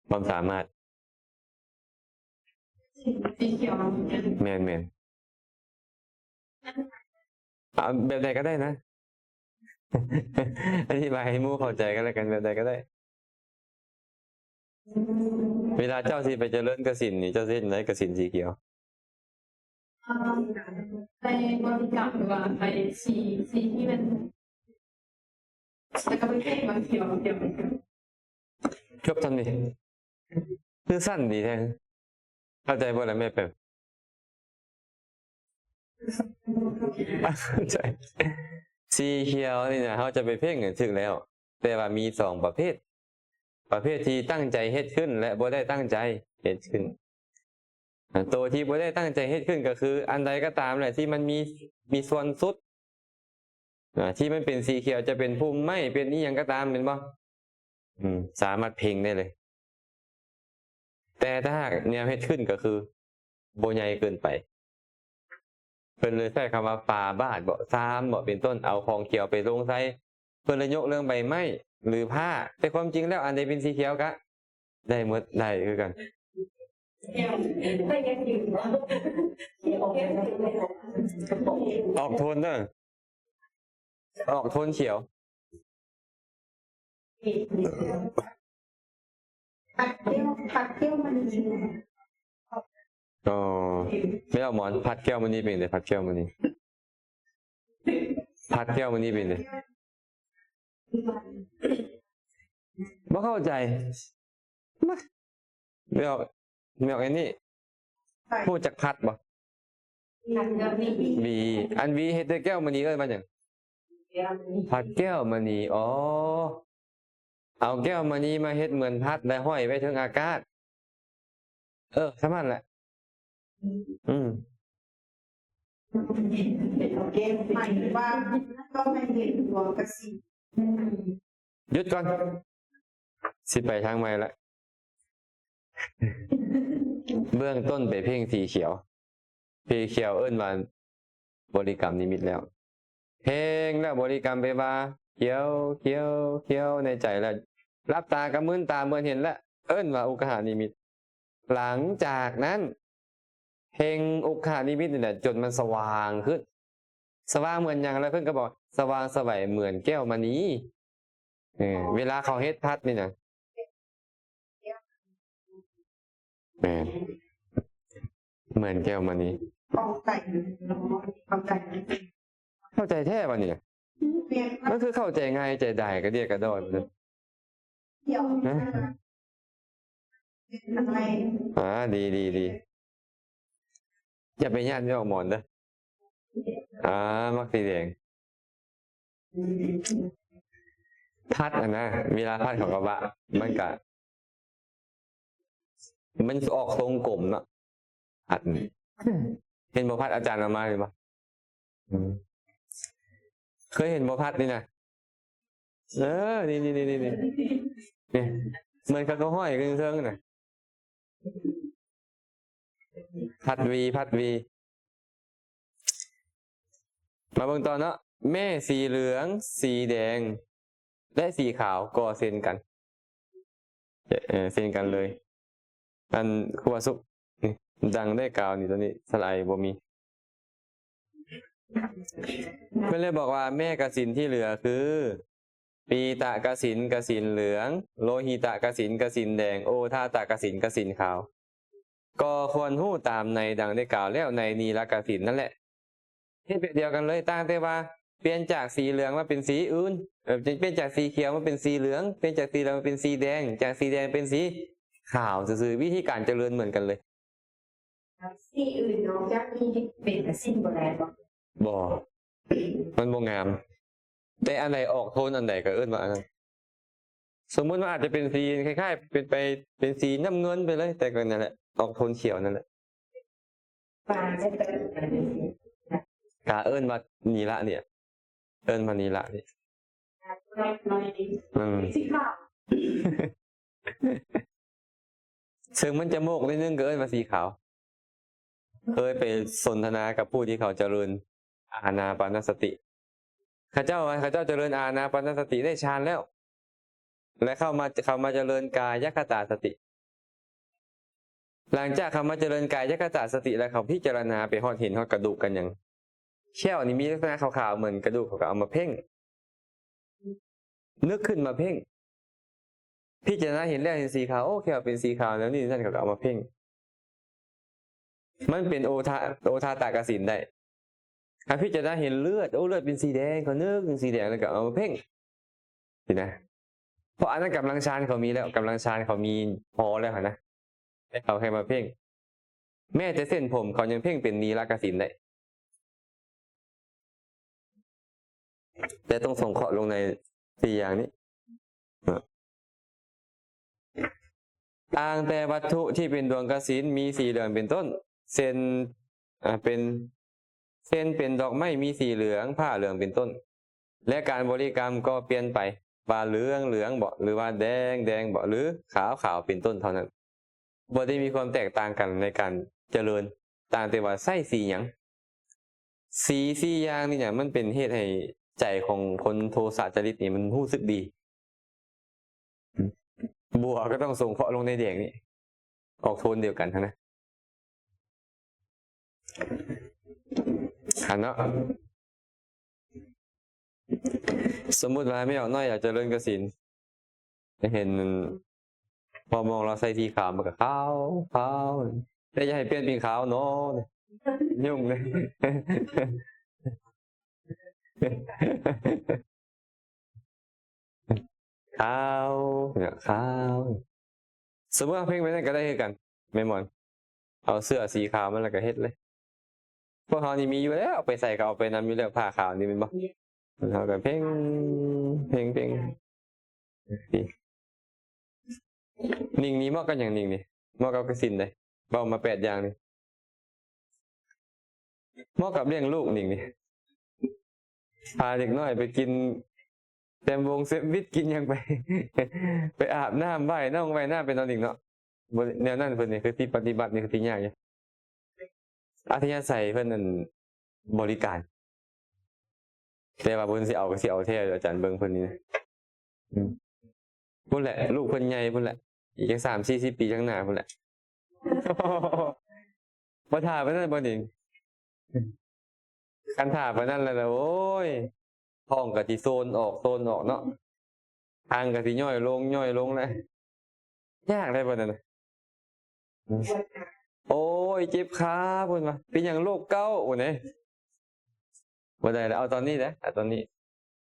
ຄວາມສາມາດ. ແມ່ນໆ. ເອົາແບບໃດກໍໄດ້ນະ. ອະທິບາຍໃຫ້ໝູ່ເຂົ້າໃຈກັນແລ້ວກັນ, ແບບໃດກໍໄດ້. ເວລາເຈົ້າຊິໄປຈະເລີນກະສິນນີ້ ເຈົ້າຊິເຮັດຈັ່ງໃດກະສິນສີຂຽວ? ໄປບໍລິກຳ ຫຼືວ່າໄປສີ ສີທີ່ມັນ ແລ້ວກໍໄປເກັບມາຂຽວ ຂຽວ ຂຽວ. ຈົບສ່ຳນີ້. ຄືສັ້ນດີແທ້. ເຂົ້າໃຈບໍ່ລະແມ່ແປມ? ເຂົ້າໃຈ. ສີຂຽວນີ້ນະ ເຮົາຈະໄປເພັ່ງນີ້ຖືກແລ້ວ, ແຕ່ວ່າມີສອງປະເພດ. ປະເພດທີ່ຕັ້ງໃຈເຮັດຂຶ້ນ ແລະ ບໍ່ໄດ້ຕັ້ງໃຈເຮັດຂຶ້ນ. ອາ ໂຕທີ່ບໍ່ໄດ້ຕັ້ງໃຈເຮັດຂຶ້ນກໍຄື ອັນໃດກໍຕາມແຫຼະທີ່ມັນມີ ມີສ່ວນສຸດ ອາ ທີ່ມັນເປັນສີຂຽວ ຈະເປັນພຸ່ມໄມ້ ເປັນອີ່ຫຍັງກໍຕາມ ແມ່ນບໍ່? ອືມ ສາມາດເພັ່ງໄດ້ເລີຍ. ແຕ່ຖ້າຫາກແນວເຮັດຂຶ້ນກໍຄືບໍ່ໃຫຍ່ເກີນໄປ. ເພິ່ນເລີຍໃຊ້ຄຳວ່າຝາບາດເບາະຊາມເບາະເປັນຕົ້ນ, ເອົາຂອງຂຽວໄປລົງໃສ່. ເພິ່ນເລີຍຍົກເລື່ອງໃບໄມ້ ຫຼື ຜ້າ, ແຕ່ຄວາມຈິງແລ້ວອັນໃດເປັນສີຂຽວກະໄດ້ໝົດ, ໄດ້ຄືກັນ. ອອກໂທນເດີ, ອອກໂທນຂຽວ. ພັດແກ້ວ ພັດແກ້ວມະນີ. ອໍ ແມ່ອອກໝອນ, ພັດແກ້ວມະນີເປັນໃດ? ພັດແກ້ວມະນີ ພັດແກ້ວມະນີເປັນໃດ? ບໍ່ເຂົ້າໃຈ. ມາ ແມ່ອອກ ແມ່ອອກອັນນີ້ ຮູ້ຈັກພັດບໍ່? ຫວີ ອັນຫວີເຮັດດ້ວຍແກ້ວມະນີເອີ້ນວ່າຫຍັງ? ພັດແກ້ວມະນີ. ອໍ ເອົາແກ້ວມະນີມາເຮັດເໝືອນພັດ ແລະ ຫ້ອຍໄວ້ເທິງອາກາດ. ເອີ ສ່ຳນັ້ນແຫຼະ. ອືມ ໝາຍເຖິງວ່າຕ້ອງໃຫ້ເຫັນດວງກະສິນ. ຢຸດກ່ອນ ຊິໄປທາງໃໝ່ລະ. ເບື້ອງຕົ້ນໄປເພັ່ງສີຂຽວ, ສີຂຽວເອີ້ນວ່າບໍລິກຳນິມິດແລ້ວ. ເພັ່ງແລ້ວບໍລິກຳໄປວ່າ ຂຽວ ຂຽວ ຂຽວ ໃນໃຈແລ້ວ ຫຼັບຕາກະມືນຕາເໝືອນເຫັນແລ້ວ ເອີ້ນວ່າອຸກຄະຫານິມິດ. ຫຼັງຈາກນັ້ນ ເພັ່ງອຸກຄະນິມິດນີ້ແຫຼະ ຈົນມັນສະຫວ່າງຂຶ້ນ. ສະຫວ່າງເໝືອນຫຍັງ? ແລ້ວເພິ່ນກໍບອກ ສະຫວ່າງສະໄຫວເໝືອນແກ້ວມະນີ. ເອີ ເວລາເຂົາເຮັດພັດນີ້ນະ ແມ່ນ ເໝືອນແກ້ວມະນີ. ເຂົ້າໃຈ ເຂົ້າໃຈ ເຂົ້າໃຈແທ້ບາດນີ້ນະ. ມັນຄືເຂົ້າໃຈງ່າຍໃຈດາຍກະດຽກກະດໍ້. ອາ ດີ ດີ ດີ. ຢ່າໄປຢ້ານແມ່ອອກໝອນເດີ. ອາ ມັກສີແດງ. ພັດຫັ້ນນະ ເວລາພັດເຂົາກະວ່າ ມັນກະ ມັນອອກຊົງກົມເນາະ. ພັດນີ້ ເຫັນບໍ່? ພັດອາຈານເອົາມາເຫັນບໍ່? ອືມ ເຄີຍເຫັນບໍ່? ພັດນີ້ນະ. ເອີ ນີ້ໆໆໆ ນີ້ ເໝືອນເຂົາກະຫ້ອຍຂຶ້ນເທິງນະ. ພັດຫວີ ພັດຫວີ. ມາເບິ່ງຕໍ່ເນາະ. ແມ່ສີເຫຼືອງ, ສີແດງ ແລະ ສີຂາວກໍເຊັ່ນກັນ. ເອີ ເຊັ່ນກັນເລີຍ. ອັນ ຄູບາສຸກ ນີ້ ດັ່ງໄດ້ກ່າວນີ້ ຕົວນີ້ສະຫຼະໄອບໍ່ມີ. ເພິ່ນເລີຍບອກວ່າ ແມ່ກະສິນທີ່ເຫຼືອຄື ປີຕະກະສິນ ກະສິນເຫຼືອງ, ໂລຫິຕະກະສິນ ກະສິນແດງ, ໂອທາຕະກະສິນ ກະສິນຂາວ ກໍຄວນຮູ້ຕາມໃນດັ່ງໄດ້ກ່າວແລ້ວໃນນີລະກະສິນນັ້ນແຫຼະ. ເຮັດແບບດຽວກັນເລີຍ, ຕ່າງແຕ່ວ່າປ່ຽນຈາກສີເຫຼືອງມາເປັນສີອື່ນ, ເອີ ປ່ຽນຈາກສີຂຽວມາເປັນສີເຫຼືອງ, ປ່ຽນຈາກສີເຫຼືອງມາເປັນສີແດງ, ຈາກສີແດງເປັນສີຂາວຊື່ໆ. ວິທີການຈະເລີນເໝືອນກັນເລີຍ. ສີອື່ນນອກຈາກນີ້ເປັນກະສິນບໍ່ໄດ້ບໍ່? ບໍ່, ມັນບໍ່ງາມ. ແຕ່ອັນໃດອອກໂທນອັນໃດກໍເອີ້ນວ່າອັນນັ້ນ. ສົມມຸດວ່າອາດຈະເປັນສີຄ້າຍໆ ເປັນໄປ ເປັນສີນ້ຳເງິນໄປເລີຍ ແຕ່ກໍນັ້ນແຫຼະ ອອກໂທນຂຽວນັ້ນແຫຼະ ກະເອີ້ນວ່ານີ້ລະນີ້ ເອີ້ນວ່ານີ້ລະນີ້ ອືມ ເຊິ່ງມັນຈະໂມກໜ້ອຍໜຶ່ງກໍເອີ້ນວ່າສີຂາວ. ເຄີຍໄປສົນທະນາກັບຜູ້ທີ່ເຂົາຈະເລີນອານາປານະສະຕິ ເຂົາເຈົ້າວ່າເຂົາເຈົ້າຈະເລີນອານາປານະສະຕິໄດ້ຊານແລ້ວ ແລະ ເຂົ້າມາ ເຂົ້າມາຈະເລີນກາຍະຄະຕາສະຕິ. ຫຼັງຈາກເຂົາມາຈະເລີນກາຍະຄະຕາສະຕິແລ້ວ ເຂົາພິຈາລະນາໄປຮອດເຫັນຮອດກະດູກກັນຫຍັງ ແຂ້ວນີ້ມີລັກສະນະຂາວໆເໝືອນກະດູກ ເຂົາກໍເອົາມາເພັ່ງ ນຶກຂຶ້ນມາເພັ່ງ ພິຈາລະນາເຫັນແລ້ວເຫັນສີຂາວ ໂອ້ ແຂ້ວເປັນສີຂາວແນວນີ້ນັ້ນ ເຂົາກໍເອົາມາເພັ່ງ ມັນເປັນໂອທາ ໂອທາຕະກະສິນໄດ້. ຖ້າພິຈາລະນາເຫັນເລືອດ ໂອ້ ເລືອດເປັນສີແດງ ເຂົານຶກເປັນສີແດງ ແລ້ວກໍເອົາມາເພັ່ງ ຊີ້ນະ ເພາະອັນນັ້ນກຳລັງຊານເຂົາມີແລ້ວ ກຳລັງຊານເຂົາມີພໍແລ້ວຫັ້ນນະ ແຕ່ເຂົາແຄ່ມາເພັ່ງ ແມ້ແຕ່ເສັ້ນຜົມເຂົາຍັງເພັ່ງເປັນນີລະກະສິນໄດ້ ແຕ່ຕ້ອງສົງເຄາະລົງໃນສີ່ຢ່າງນີ້ ຕ່າງແຕ່ວັດຖຸທີ່ເປັນດວງກະສິນມີສີເຫຼືອງເປັນຕົ້ນ ເຊັ່ນ ອາ ເປັນ ເຊັ່ນເປັນດອກໄມ້ມີສີເຫຼືອງ ຜ້າເຫຼືອງເປັນຕົ້ນ ແລະ ການບໍລິກຳກໍປ່ຽນໄປວ່າເຫຼືອງເຫຼືອງບໍ ຫຼືວ່າແດງແດງບໍ ຫຼືຂາວຂາວເປັນຕົ້ນເທົ່ານັ້ນ ບໍ່ໄດ້ມີຄວາມແຕກຕ່າງກັນໃນການຈະເລີນ ຕ່າງແຕ່ວ່າໃຊ້ສີຫຍັງ. ສີສີ່ຢ່າງນີ້ນະ ມັນເປັນເຫດໃຫ້ໃຈຂອງຄົນໂທສະຈະລິດນີ້ມັນຮູ້ສຶກດີ. ບົວກໍຕ້ອງສົງເຄາະລົງໃນແດງນີ້ ອອກໂທນດຽວກັນຫັ້ນນະ ຫັ້ນເນາະ. ສົມມຸດວ່າແມ່ອອກນ້ອຍຢາກຈະເລີນກະສິນ ເຫັນພໍ່ມອງລາວໃສ່ສີຂາວ ມັນກໍຂາວ ຂາວ ແຕ່ຢ່າໃຫ້ປ່ຽນເປັນຂາວໜໍ ຫຍຸ້ງເລີຍ ຂາວ ຂາວ. ສົມມຸດເຮົາເພັ່ງໄປນັ້ນກໍໄດ້ຄືກັນ ແມ່ນບໍ່? ເອົາເສື້ອສີຂາວມາແລ້ວກໍເຮັດເລີຍ. ພວກເຮົານີ້ມີຢູ່ແລ້ວ ເອົາໄປໃສ່ກໍເອົາໄປນຳຢູ່ແລ້ວ ຜ້າຂາວນີ້ແມ່ນບໍ່? ເຮົາກໍເພັ່ງ ເພັ່ງ ເພັ່ງ ນີ້ ນີ້ເໝາະກັບຫຍັງ? ນີ້ ນີ້ເໝາະກັບກະສິນເດ້ ເວົ້າມາແປດຢ່າງນີ້ ເໝາະກັບລ້ຽງລູກນີ້ ນີ້ ພາເດັກນ້ອຍໄປກິນແຊມວົງແຊມວິດ ກິນຫຍັງໄປ ໄປອາບນ້ຳ ວ່າຍນ້ອງວ່າຍນ້ຳໄປເນາະ ນີ້ເນາະ. ບໍ່ ແນວນັ້ນເພິ່ນນີ້ຄືຊິປະຕິບັດນີ້ຄືຊິຍາກຢູ່ ອັດທະຍາໄສເພິ່ນນັ້ນບໍລິການ ແຕ່ວ່າເພິ່ນຊິເອົາກໍຊິເອົາແທ້ ອາຈານເບິ່ງເພິ່ນນີ້ນະ ອືມ ພຸ້ນແຫຼະ ລູກເພິ່ນໃຫຍ່ພຸ້ນແຫຼະ ອີກຈັກສາມສີ່ສິບປີຂ້າງໜ້າພຸ້ນແຫຼະ ບໍ່ຖ້າປານນັ້ນບໍ່ນີ້ ຄັນຖ້າປານນັ້ນແລ້ວ ໂອ້ຍ ທ້ອງກໍຊິໂຊນອອກ ໂຊນອອກເນາະ ຄາງກໍຊິຍ້ອຍລົງ ຍ້ອຍລົງແລ້ວ ຍາກເດ້ບັດນັ້ນນະ ໂອ້ຍ ເຈັບຂາ ເພິ່ນວ່າ ເປັນຫຍັງ ໂລກເກົາ ໂອ້ຍ ບໍ່ໄດ້ແລ້ວ ເອົາຕອນນີ້ເດ້ ເອົາຕອນນີ້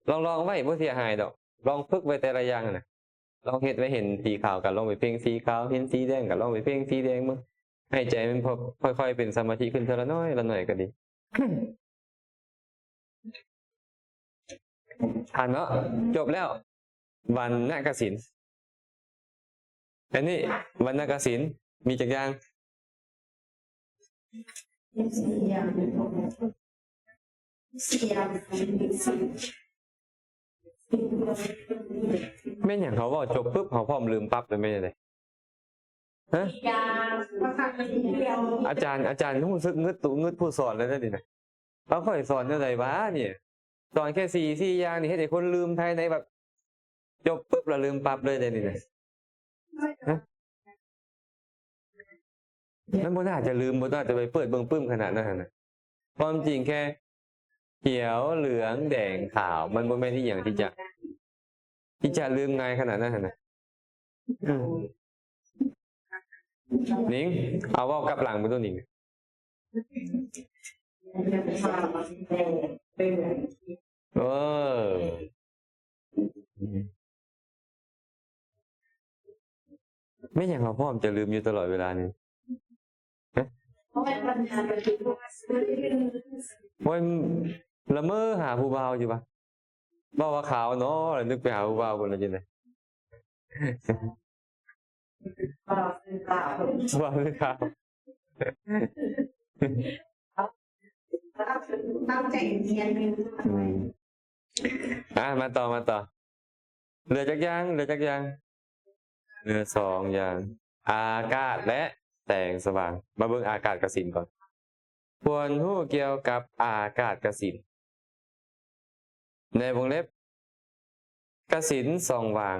ລອງ ລອງໄວ້ ບໍ່ເສຍຫາຍດອກ ລອງຝຶກໄວ້ແຕ່ລະຢ່າງຫັ້ນນະ ລອງເຮັດໄວ້ ເຫັນສີຂາວກໍລອງໄປເພັ່ງສີຂາວ ເຫັນສີແດງກໍລອງໄປເພັ່ງສີແດງເບິ່ງ ໃຫ້ໃຈມັນຄ່ອຍໆເປັນສະມາທິຂຶ້ນເທື່ອລະໜ້ອຍລະໜ້ອຍກໍດີ. ອ່ານເນາະ ຈົບແລ້ວ ວັນນະກະສິນ. ອັນນີ້ວັນນະກະສິນມີຈັກຢ່າງ? ແມ່ນຫຍັງ ເຮົາເວົ້າຈົບປຶບ ເຮົາພ້ອມລືມປັບເລີຍ ແມ່ນຫຍັງເດ? ຮະ? ອາຈານ ອາຈານຮູ້ສຶກງຶດຕຸງຶດຜູ້ສອນແລ້ວເດ້ນີ້ນະ. ເອົາ ຂ້ອຍສອນແນວໃດຫວານີ້? ສອນແຄ່ສີ່ ສີ່ຢ່າງນີ້ ເຮັດໃຫ້ຄົນລືມພາຍໃນ ແບບ ຈົບປຶບແລ້ວລືມປັບເລີຍເດ້ນີ້ນະ. ຮະ? ມັນບໍ່ໜ້າຈະລືມ ບໍ່ໜ້າຈະໄປເປີດເບິ່ງປຶ້ມຂະໜາດນັ້ນນະ. ຄວາມຈິງແຄ່ຂຽວ ເຫຼືອງ ແດງ ຂາວ ມັນບໍ່ແມ່ນອີ່ຫຍັງທີ່ຈະ ທີ່ຈະລືມງ່າຍຂະໜາດນັ້ນຫັ້ນນະ. ອືມ ນິງ ເອົາເວົ້າກັບຫຼັງໄປໂຕ ນິງ. ເອີ ແມ່ນຫຍັງເຮົາພ້ອມຈະລືມຢູ່ຕະຫຼອດເວລານີ້? ຮະ? ໂອ້ຍ ລະເມີຫາຜູ້ບ່າວຢູ່ຫວາ? ເວົ້າວ່າຂາວເນາະ ແລ້ວນຶກໄປຫາຜູ້ບ່າວພຸ້ນລະຈັ່ງໃດ. ເວົ້າຄືຂາວ ເວົ້າຄືຂາວ. ຕັ້ງໃຈຮຽນຢູ່. ອືມ ອ່າ ມາຕໍ່ ມາຕໍ່. ເຫຼືອຈັກຢ່າງ? ເຫຼືອຈັກຢ່າງ? ເຫຼືອສອງຢ່າງ ອາກາດ ແລະ ແສງສະຫວ່າງ. ມາເບິ່ງອາກາດກະສິນກ່ອນ. ຄວນຮູ້ກ່ຽວກັບອາກາດກະສິນ ໃນວົງເລັບ ກະສິນສ່ອງຫວ່າງ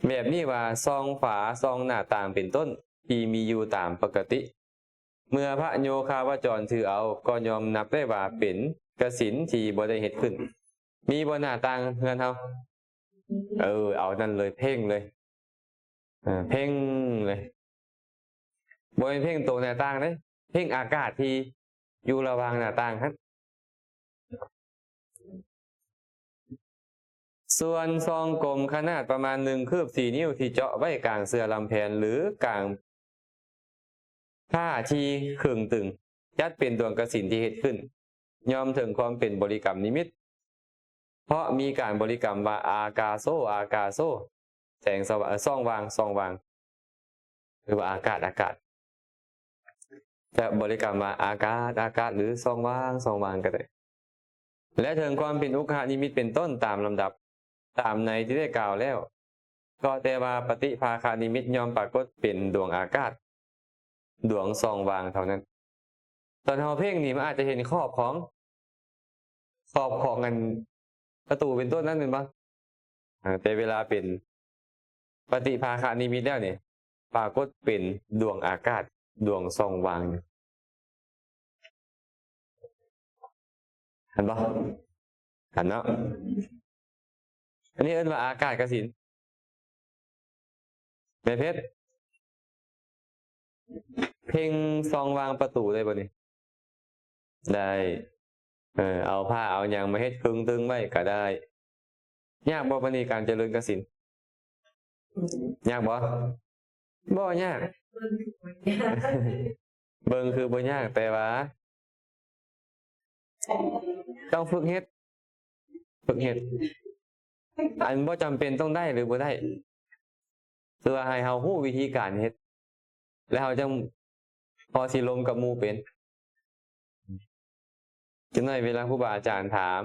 ແບບນີ້ວ່າ ສ່ອງຝາ ສ່ອງໜ້າຕ່າງເປັນຕົ້ນ ທີ່ມີຢູ່ຕາມປົກກະຕິ. ເມື່ອພະໂຍຄາວະຈອນຖືເອົາ ກໍຍອມນັບໄດ້ວ່າເປັນກະສິນທີ່ບໍ່ໄດ້ເຮັດຂຶ້ນ. ມີບໍ່ໜ້າຕ່າງເຮືອນເຮົາ? ເອີ ເອົານັ້ນເລີຍ ເພັ່ງເລີຍ ເອີ ເພັ່ງເລີຍ. ບໍ່ແມ່ນເພັ່ງໂຕໜ້າຕ່າງເດ້ ເພັ່ງອາກາດທີ່ຢູ່ລະຫວ່າງໜ້າຕ່າງຫັ້ນ. ສ່ວນຊ່ອງກົມຂະໜາດປະມານໜຶ່ງຄືບສີ່ນິ້ວ ທີ່ເຈາະໄວ້ກາງເສື່ອລຳແພນ ຫຼື ກາງຜ້າທີ່ເຄິ່ງຕຶງ ຈັດເປັນດວງກະສິນທີ່ເຮັດຂຶ້ນ ຍ່ອມເຖິງຄວາມເປັນບໍລິກຳນິມິດ ເພາະມີການບໍລິກຳວ່າ ອາກາໂສ ອາກາໂສ ແສງສະຫວ່າງ ເອີ ຊ່ອງວ່າງ ຊ່ອງວ່າງ ຫຼືວ່າອາກາດ ອາກາດ ຈະບໍລິກຳວ່າ ອາກາດ ອາກາດ ຫຼື ຊ່ອງວ່າງ ຊ່ອງວ່າງ ກໍໄດ້ ແລະ ເຖິງຄວາມເປັນອຸກຄະນິມິດເປັນຕົ້ນຕາມລຳດັບ ຕາມໃນທີ່ໄດ້ກ່າວແລ້ວ ກໍແຕ່ວ່າປະຕິພາຄະນິມິດຍ່ອມປາກົດເປັນດວງອາກາດ ດວງຊ່ອງວ່າງເທົ່ານັ້ນ. ຕອນເຮົາເພັ່ງນີ້ ມັນອາດຈະເຫັນຂອບຂອງ ຂອບຂອງອັນປະຕູເປັນຕົ້ນນັ້ນແມ່ນບໍ່? ເອີ ແຕ່ເວລາເປັນປະຕິພາຄະນິມິດແລ້ວນີ້ ປາກົດເປັນດວງອາກາດ ດວງຊ່ອງວ່າງ. ເຫັນບໍ່? ເຫັນເນາະ? ອັນນີ້ເອີ້ນວ່າອາກາດກະສິນ. ແມ່ເພັດ ເພັ່ງຊ່ອງວ່າງປະຕູໄດ້ບໍ່ນີ້? ໄດ້. ເອີ ເອົາຜ້າເອົາຫຍັງມາເຮັດເຄິ່ງຕຶງໄວ້ກໍໄດ້. ຍາກບໍ່ບັດນີ້ການຈະເລີນກະສິນ? ຍາກບໍ່? ບໍ່ຍາກ. ເບິ່ງຄືບໍ່ຍາກ ແຕ່ວ່າຕ້ອງຝຶກເຮັດ ຝຶກເຮັດ. ອັນບໍ່ຈຳເປັນຕ້ອງໄດ້ ຫຼື ບໍ່ໄດ້ ຄືວ່າໃຫ້ເຮົາຮູ້ວິທີການເຮັດ ແລ້ວເຮົາຈັ່ງພໍຊິລົມກັບໝູ່ເປັນ. ຈັກໜ້ອຍເວລາຄູບາອາຈານຖາມ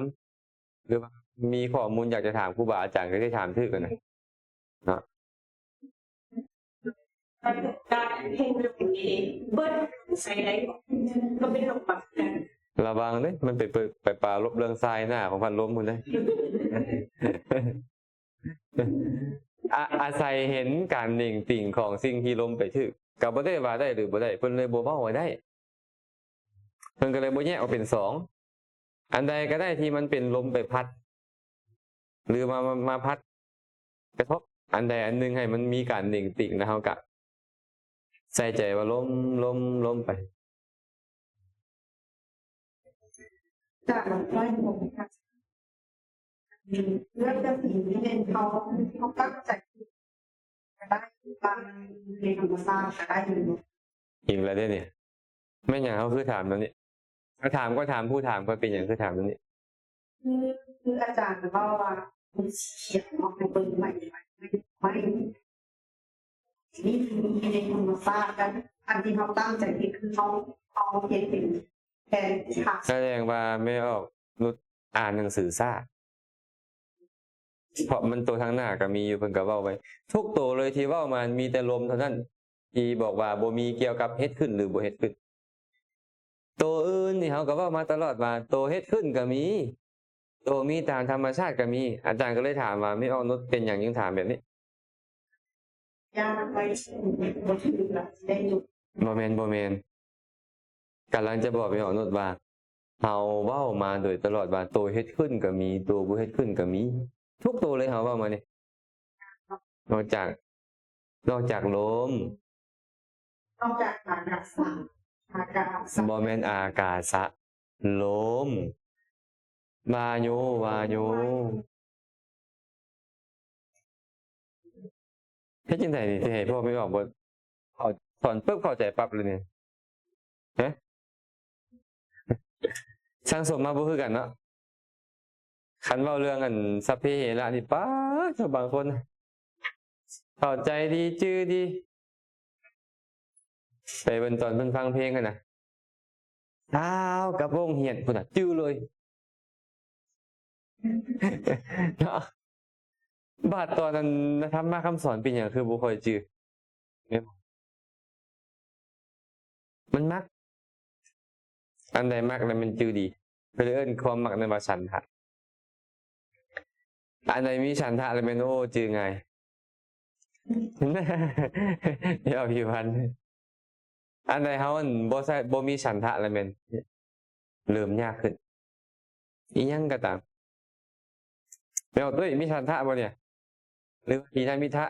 ຫຼືວ່າມີຂໍ້ມູນຢາກຈະຖາມຄູບາອາຈານ ກໍໄດ້ຖາມຖືກຫັ້ນນະເນາະ. ລະວັງເດ້ ມັນໄປ ໄປປາລົບເລື່ອງສາຍໜ້າຂອງພັດລົມພຸ້ນເດ້. ອາ ອາໄສເຫັນການເໜັງຕີງຂອງສິ່ງທີ່ລົມໄປຖືກ ກໍບໍ່ໄດ້ວ່າໄດ້ ຫຼື ບໍ່ໄດ້ ເພິ່ນເລີຍບໍ່ເວົ້າວ່າໄດ້. ເພິ່ນກໍເລີຍບໍ່ແຍກອອກເປັນສອງ ອັນໃດກໍໄດ້ທີ່ມັນເປັນລົມໄປພັດ ຫຼືວ່າມາ ມາ ມາພັດກະທົບອັນໃດອັນໜຶ່ງໃຫ້ມັນມີການເໜັງຕີງ ແລ້ວເຮົາກະໃສ່ໃຈວ່າລົມ ລົມ ລົມໄປ. ຈາກຮ້ອຍຫົກເລື່ອງຈະສິນນີ້ເປັນເຮົາ ເຮົາຕັ້ງໃຈກໍໄດ້ ບາງໃນທຳມະຊາດກໍໄດ້ຢູ່. ອີກແລ້ວເດ້ນີ້ ແມ່ນຫຍັງເຮົາຄືຖາມແນວນີ້? ຖາມກໍຖາມຜູ້ຖາມ ກໍເປັນຫຍັງຄືຖາມແນວນີ້? ຄື ຄືອາຈານເວົ້າວ່າ ມັນສຽງເນາະ ໃຫ້ເບິ່ງໃໝ່ ໃໝ່ ໃໝ່. ນີ້ຄືມີໃນທຳມະຊາດ ແລະ ອັນທີ່ເຮົາຕັ້ງໃຈເຮັດ ຄືເຮົາ ເຮົາເຮັດເປັນແຜນທີ່ ສະແດງວ່າແມ່ອອກນຸດອ່ານໜັງສືຊ້າ ເພາະມັນໂຕທາງໜ້າກໍມີຢູ່ ເພິ່ນກໍເວົ້າໄວ້ ທຸກໂຕເລີຍທີ່ເວົ້າມາ ມີແຕ່ລົມເທົ່ານັ້ນ ທີ່ບອກວ່າບໍ່ມີກ່ຽວກັບເຮັດຂຶ້ນ ຫຼື ບໍ່ເຮັດຂຶ້ນ. ໂຕອື່ນນີ້ເຮົາກໍເວົ້າມາຕະຫຼອດວ່າ ໂຕເຮັດຂຶ້ນກໍມີ ໂຕມີຕາມທຳມະຊາດກໍມີ. ອາຈານກໍເລີຍຖາມວ່າ ແມ່ອອກນຸດ ເປັນຫຍັງຈຶ່ງຖາມແບບນີ້? ຢ້ານໄປບໍ່ຖືກລະໄດ້ຢຸດ. ບໍ່ແມ່ນ ບໍ່ແມ່ນ. ກຳລັງຈະບອກແມ່ອອກນຸດວ່າ ເຮົາເວົ້າມາໂດຍຕະຫຼອດວ່າ ໂຕເຮັດຂຶ້ນກໍມີ ໂຕບໍ່ເຮັດຂຶ້ນກໍມີ ທຸກໂຕເລີຍ ເຮົາເວົ້າມານີ້ ນອກຈາກ ນອກຈາກລົມ ນອກຈາກອາກາສະ ອາກາສະ ບໍ່ແມ່ນອາກາສະ ລົມ ວາໂຍ ວາໂຍ. ເຮັດຈັ່ງໃດນີ້ ຊິໃຫ້ພວກແມ່ອອກບໍ່ ເຂົ້າ ສອນປຶບເຂົ້າໃຈປັບເລີຍນີ້ ຮະ? ຊ່າງສົມມາບໍ່ຄືກັນເນາະ. ຄັນເວົ້າເລື່ອງອັນສັບເພເຫລະນີ້ ປາດໂທ້ ບາງຄົນເຂົ້າໃຈດີ ຈື່ດີ ໄປເບິ່ງຕອນເພິ່ນຟັງເພງຫັ້ນນະ ຊາວກັບວົງຮຽນພຸ້ນນະ ຈື່ເລີຍເນາະ. ບາດຕອນນັ້ນນະ ທຳມະຄຳສອນເປັນຫຍັງຄືບໍ່ຄ່ອຍຈື່? ແມ່ນບໍ່? ມັນມັກ ອັນໃດມັກແລ້ວແມ່ນຈື່ດີ ເພິ່ນເອີ້ນຄວາມມັກນັ້ນວ່າສັນທະ. ອັນໃດມີສັນທະແລ້ວແມ່ນ ໂອ້ ຈື່ງ່າຍ ເວົ້າຜິວພັນ. ອັນໃດເຮົາ ອັນ ບໍ່ໃສ່ ບໍ່ມີສັນທະແລ້ວແມ່ນເລີ່ມຍາກຂຶ້ນ. ອີ່ຫຍັງກໍຕາມ ແມ່ນບໍ່? ຕຸ້ຍ ມີສັນທະບໍ່ນີ້ ຫຼືວ່າມີນະມິທະ?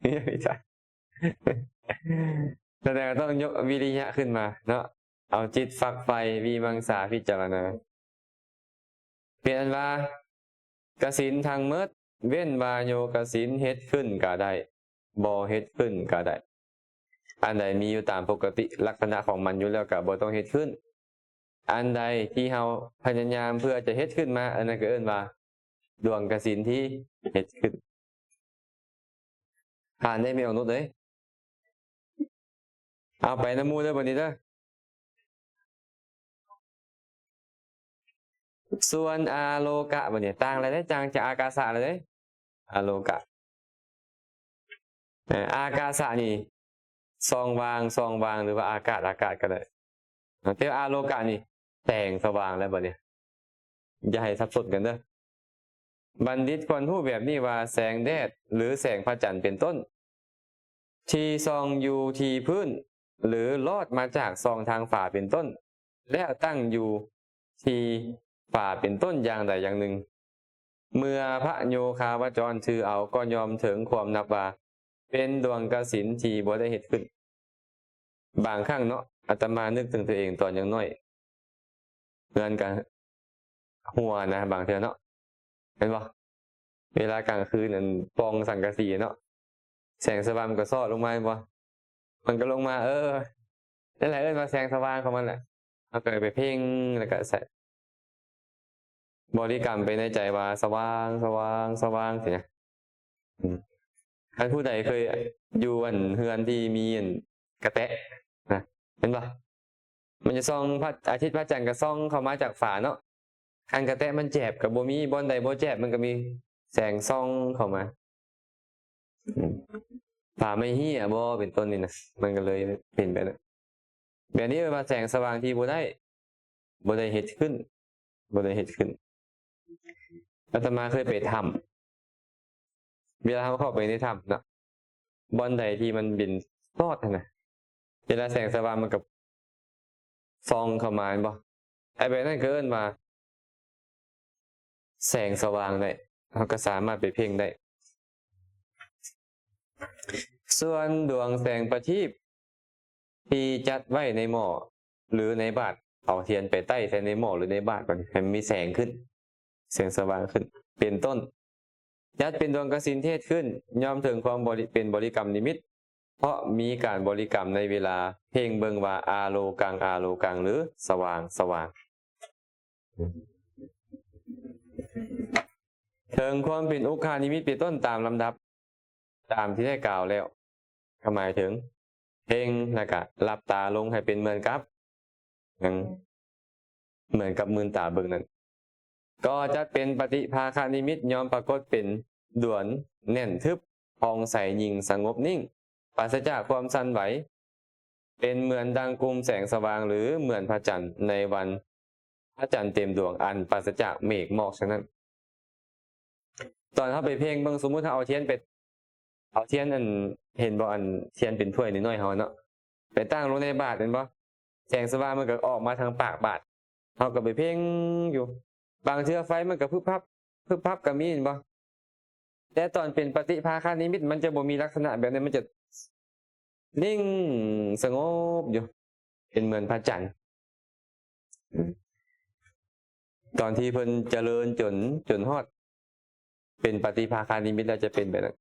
ມີນະມິທະ ສະແດງວ່າຕ້ອງຍົກວິລິຍະຂຶ້ນມາເນາະ ເອົາຈິດຝັກໃຝ່ ວິມັງສາ ພິຈາລະນາ. ເປັນອັນວ່າ ກະສິນທັງໝົດ ເວັ້ນວ່າໂຍກະສິນ ເຮັດຂຶ້ນກະໄດ້ ບໍ່ເຮັດຂຶ້ນກະໄດ້. ອັນໃດມີຢູ່ຕາມປົກກະຕິລັກສະນະຂອງມັນຢູ່ແລ້ວ ກະບໍ່ຕ້ອງເຮັດຂຶ້ນ. ອັນໃດທີ່ເຮົາພະຍາຍາມເພື່ອຈະເຮັດຂຶ້ນມາ ອັນນັ້ນກະເອີ້ນວ່າດວງກະສິນທີ່ເຮັດຂຶ້ນ. ຜ່ານໄດ້ແມ່ອອກນຸດເອີຍ. ເອົາ ໄປນຳໝູ່ເດີ ບັດນີ້ເດີ. ສ່ວນອາໂລກະ ບັດນີ້ຕ່າງແລ້ວເດ້ ຈາກອາກາສະແລ້ວເດ້ ອາໂລກະ. ເອີ ອາກາສະນີ້ ຊ່ອງວ່າງ ຊ່ອງວ່າງ ຫຼືວ່າອາກາດ ອາກາດກໍໄດ້. ແຕ່ອາໂລກະນີ້ແສງສະຫວ່າງແລ້ວ ບັດນີ້ ຢ່າໃຫ້ສັບສົນກັນເດີ. ບັນດິດຄວນຮູ້ແບບນີ້ວ່າແສງແດດ ຫຼື ແສງພະຈັນເປັນຕົ້ນ ທີ່ສ່ອງຢູ່ທີ່ພື້ນ ຫຼື ລອດມາຈາກຊ່ອງທາງຝາເປັນຕົ້ນ ແລ້ວຕັ້ງຢູ່ທີ່ຝາເປັນຕົ້ນຢ່າງໃດຢ່າງໜຶ່ງ ເມື່ອພະໂຍຄາວະຈອນຖືເອົາ ກໍຍ່ອມເຖິງຄວາມນັບວ່າເປັນດວງກະສິນທີ່ບໍ່ໄດ້ເຮັດຂຶ້ນ. ບາງຄັ້ງເນາະ ອາດຕະມານຶກເຖິງຕົວເອງຕອນຍັງນ້ອຍ ເຮືອນກະຮົ່ວນະ ບາງເທື່ອເນາະ ແມ່ນບໍ່? ເວລາກາງຄືນ ອັນ ປ່ອງສັງກະສີເນາະ ແສງສະຫວ່າງມັນກໍຊອດລົງມາ ແມ່ນບໍ່? ມັນກໍລົງມາ ເອີ ນັ້ນແຫຼະ ເອີ້ນວ່າແສງສະຫວ່າງຂອງມັນແຫຼະ. ເຮົາກໍໄປເພັ່ງ ແລ້ວກໍໃສ່ ບໍລິກຳໄປໃນໃຈວ່າ ສະຫວ່າງ ສະຫວ່າງ ສະຫວ່າງ ຊີ້ນະ. ອືມ ຄັນຜູ້ໃດເຄີຍຢູ່ ອັນ ເຮືອນທີ່ມີ ອັນ ກະແຕະນະ ເຫັນບໍ່? ມັນຈະສ່ອງ ພະອາທິດພະຈັນກໍສ່ອງເຂົ້າມາຈາກຝາເນາະ. ຄັນກະແຕະມັນແຈບກໍບໍ່ມີ ບ່ອນໃດບໍ່ແຈບມັນກໍມີແສງສ່ອງເຂົ້າມາ. ອືມ ຝາໄມ້ເຮ້ຍບໍ່ ເປັນຕົ້ນນີ້ນະ ມັນກໍເລີຍເປັນແບບນັ້ນ. ແບບນີ້ເອີ້ນວ່າແສງສະຫວ່າງທີ່ບໍ່ໄດ້ ບໍ່ໄດ້ເຮັດຂຶ້ນ ບໍ່ໄດ້ເຮັດຂຶ້ນ. ອາດຕະມາເຄີຍໄປຖ້ຳ ເວລາເຮົາເຂົ້າໄປໃນຖ້ຳເນາະ ບ່ອນໃດທີ່ມັນເປັນຊອດຫັ້ນນະ ເວລາແສງສະຫວ່າງມັນກໍສ່ອງເຂົ້າມາ ແມ່ນບໍ່? ໄອ້ແບບນັ້ນກໍເອີ້ນວ່າແສງສະຫວ່າງໄດ້ ເຮົາກໍສາມາດໄປເພັ່ງໄດ້. ສ່ວນດວງແສງປະທີບທີ່ຈັດໄວ້ໃນໝໍ້ ຫຼື ໃນບາດ ເອົາທຽນໄປໄຕ້ໃສ່ໃນໝໍ້ ຫຼື ໃນບາດ ບັດນີ້ໃຫ້ມັນມີແສງຂຶ້ນ ແສງສະຫວ່າງຂຶ້ນ ເປັນຕົ້ນ. ຈັດເປັນດວງກະສິນທີ່ເຮັດຂຶ້ນ ຍ່ອມເຖິງຄວາມບໍລິ ເປັນບໍລິກຳນິມິດ ເພາະມີການບໍລິກຳໃນເວລາເພັ່ງເບິ່ງວ່າອາໂລກັງ ອາໂລກັງ ຫຼື ສະຫວ່າງ ສະຫວ່າງ. ເຖິງຄວາມເປັນອຸກຄານິມິດເປັນຕົ້ນຕາມລຳດັບ ຕາມທີ່ໄດ້ກ່າວແລ້ວ ກໍໝາຍເຖິງເພັ່ງ ແລ້ວກໍຫຼັບຕາລົງໃຫ້ເປັນເໝືອນກັບຫຍັງ? ເໝືອນກັບມືນຕາເບິ່ງນັ້ນ ກໍຈັດເປັນປະຕິພາຄະນິມິດ ຍ່ອມປາກົດເປັນດວນແໜ້ນທຶບ ຜ່ອງໃສ ຍິ່ງສະຫງົບນິ່ງ ປາສະຈາກຄວາມສັ່ນໄຫວ ເປັນເໝືອນດັ່ງກຸ່ມແສງສະຫວ່າງ ຫຼື ເໝືອນພະຈັນໃນວັນພະຈັນເຕັມດວງ ອັນປາສະຈາກເມກໝອກ. ສະນັ້ນ ຕອນເຮົາໄປເພັ່ງເບິ່ງ ສົມມຸດເຮົາເອົາທຽນໄປ ເອົາທຽນ ອັນ ເຫັນບໍ່ ອັນທຽນເປັນຖ້ວຍນ້ອຍໆເຮົາເນາະ ໄປຕັ້ງລົງໃນບາດ ເຫັນບໍ່? ແສງສະຫວ່າງມັນກໍອອກມາທາງປາກບາດ ເຮົາກໍໄປເພັ່ງຢູ່ ບາງເທື່ອໄຟມັນກໍພຶບພັບ ພຶບພັບກໍມີ ເຫັນບໍ່? ແຕ່ຕອນເປັນປະຕິພາຄະນິມິດ ມັນຈະບໍ່ມີລັກສະນະແບບນັ້ນ ມັນຈະນິ່ງສະຫງົບຢູ່ ເປັນເໝືອນພະຈັນ. ອືມ ຕອນທີ່ເພິ່ນຈະເລີນຈົນ ຈົນຮອດເປັນປະຕິພາຄານິມິດແລ້ວ ຈະເປັນແບບນັ້ນ.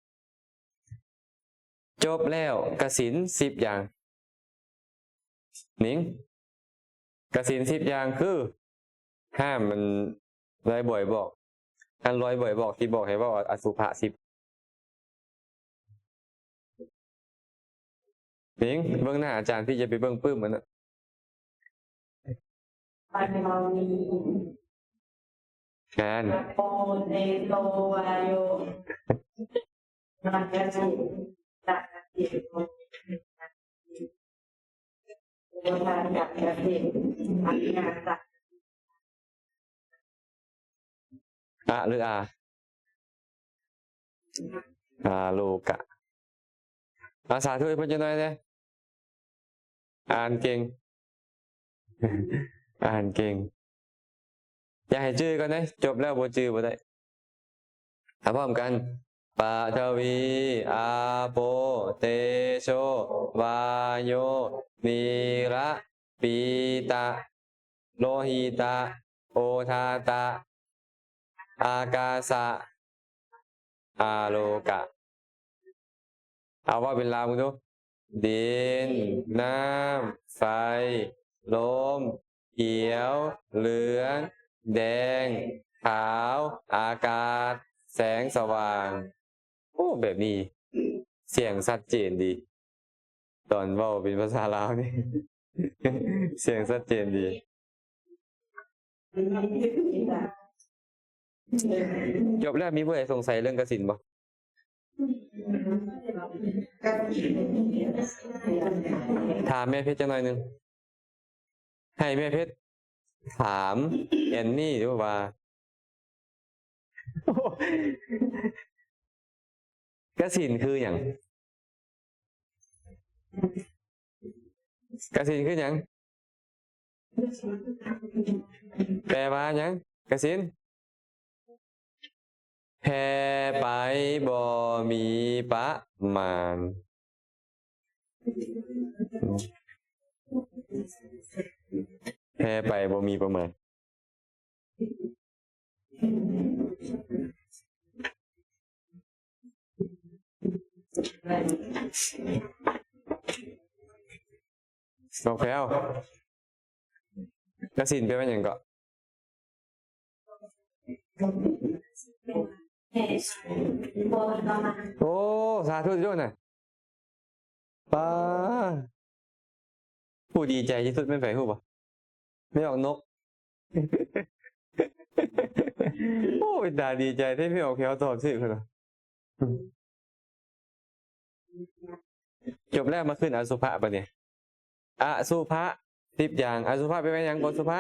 ຈົບແລ້ວ ກະສິນສິບຢ່າງ ນີ້ ກະສິນສິບຢ່າງຄື ຫ້າມມັນ ລອຍບ່ອຍບອກ ອັນລອຍບ່ອຍບອກທີ່ບອກໃຫ້ເວົ້າອະສຸພະສິບ. ເບິ່ງ ເບິ່ງໜ້າອາຈານ ພີ່ຢ່າໄປເບິ່ງປຶ້ມມັນນະ. ອັນນັ້ນ ອະ ຫຼື ອາ? ອາໂລກະ. ອາ ສາທຸໃຫ້ເພິ່ນຈັກໜ້ອຍແດ່. ອ່ານເກັ່ງ ອ່ານເກັ່ງ. ຢ່າໃຫ້ຈື່ກ່ອນເດ້ ຈົບແລ້ວບໍ່ຈື່ບໍ່ໄດ້. ເອົາພ້ອມກັນ ປະທະວີ ອາໂປ ເຕໂຊ ວາໂຍ ນີລະ ປີຕະ ໂລຫິຕະ ໂອທາຕະ ອາກາສະ ອາໂລກະ. ເອົາເວົ້າເປັນລາວເບິ່ງດູ. ດິນ ນ້ຳ ໄຟ ລົມ ຂຽວ ເຫຼືອງ ແດງ ຂາວ ອາກາດ ແສງສະຫວ່າງ. ໂອ້ ແບບນີ້ສຽງຊັດເຈນດີ. ຕອນເວົ້າເປັນພາສາລາວນີ້ ສຽງຊັດເຈນດີ. ຈົບແລ້ວ ມີຜູ້ໃດສົງໄສເລື່ອງກະສິນບໍ່? ຖາມແມ່ເພັດຈັກໜ້ອຍໜຶ່ງ. ໃຫ້ແມ່ເພັດຖາມແອນນີ້ດູວ່າ ກະສິນຄືຫຍັງ? ກະສິນຄືຫຍັງ? ແປວ່າຫຍັງ? ກະສິນ ແຜ່ໄປບໍ່ມີປະມານ. ແຜ່ໄປບໍ່ມີປະມານ. ນ້ອງແພວ ກະສິນແປວ່າຫຍັງເກາະ? ໂອ້ ສາທຸເດີ້ນະ. ປ້າ ຜູ້ດີໃຈທີ່ສຸດແມ່ນໃຜຮູ້ບໍ່? ແມ່ອອກນົກ. ໂອ້ ເປັນຕາດີໃຈແທ້ ແມ່ອອກແພວຕອບຖືກເພິ່ນວ່າ. ຈົບແລ້ວ ມາຂຶ້ນອະສຸພະບາດນີ້. ອະສຸພະ ສິບຢ່າງ. ອະສຸພະແປວ່າຫຍັງ? ບໍ່ສຸພະ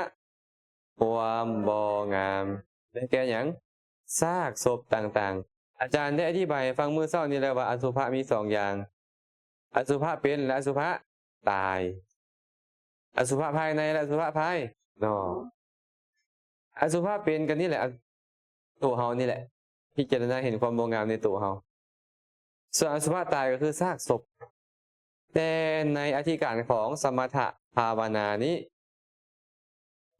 ຄວາມບໍ່ງາມ ໄດ້ແກ່ຫຍັງ? ຊາກສົບຕ່າງໆ. ອາຈານໄດ້ອະທິບາຍໃຫ້ຟັງມື້ເຊົ້ານີ້ແລ້ວວ່າ ອະສຸພະມີສອງຢ່າງ ອະສຸພະເປັນ ແລະ ອະສຸພະຕາຍ. ອະສຸພະພາຍໃນ ແລະ ອະສຸພະພາຍນອກ. ອະສຸພະເປັນກໍນີ້ແຫຼະ ໂຕເຮົານີ້ແຫຼະ ພິຈາລະນາເຫັນຄວາມບໍ່ງາມໃນໂຕເຮົາ. ສ່ວນອະສຸພະຕາຍກໍຄືຊາກສົບ. ແຕ່ໃນອະທິການຂອງສະມະຖະພາວະນານີ້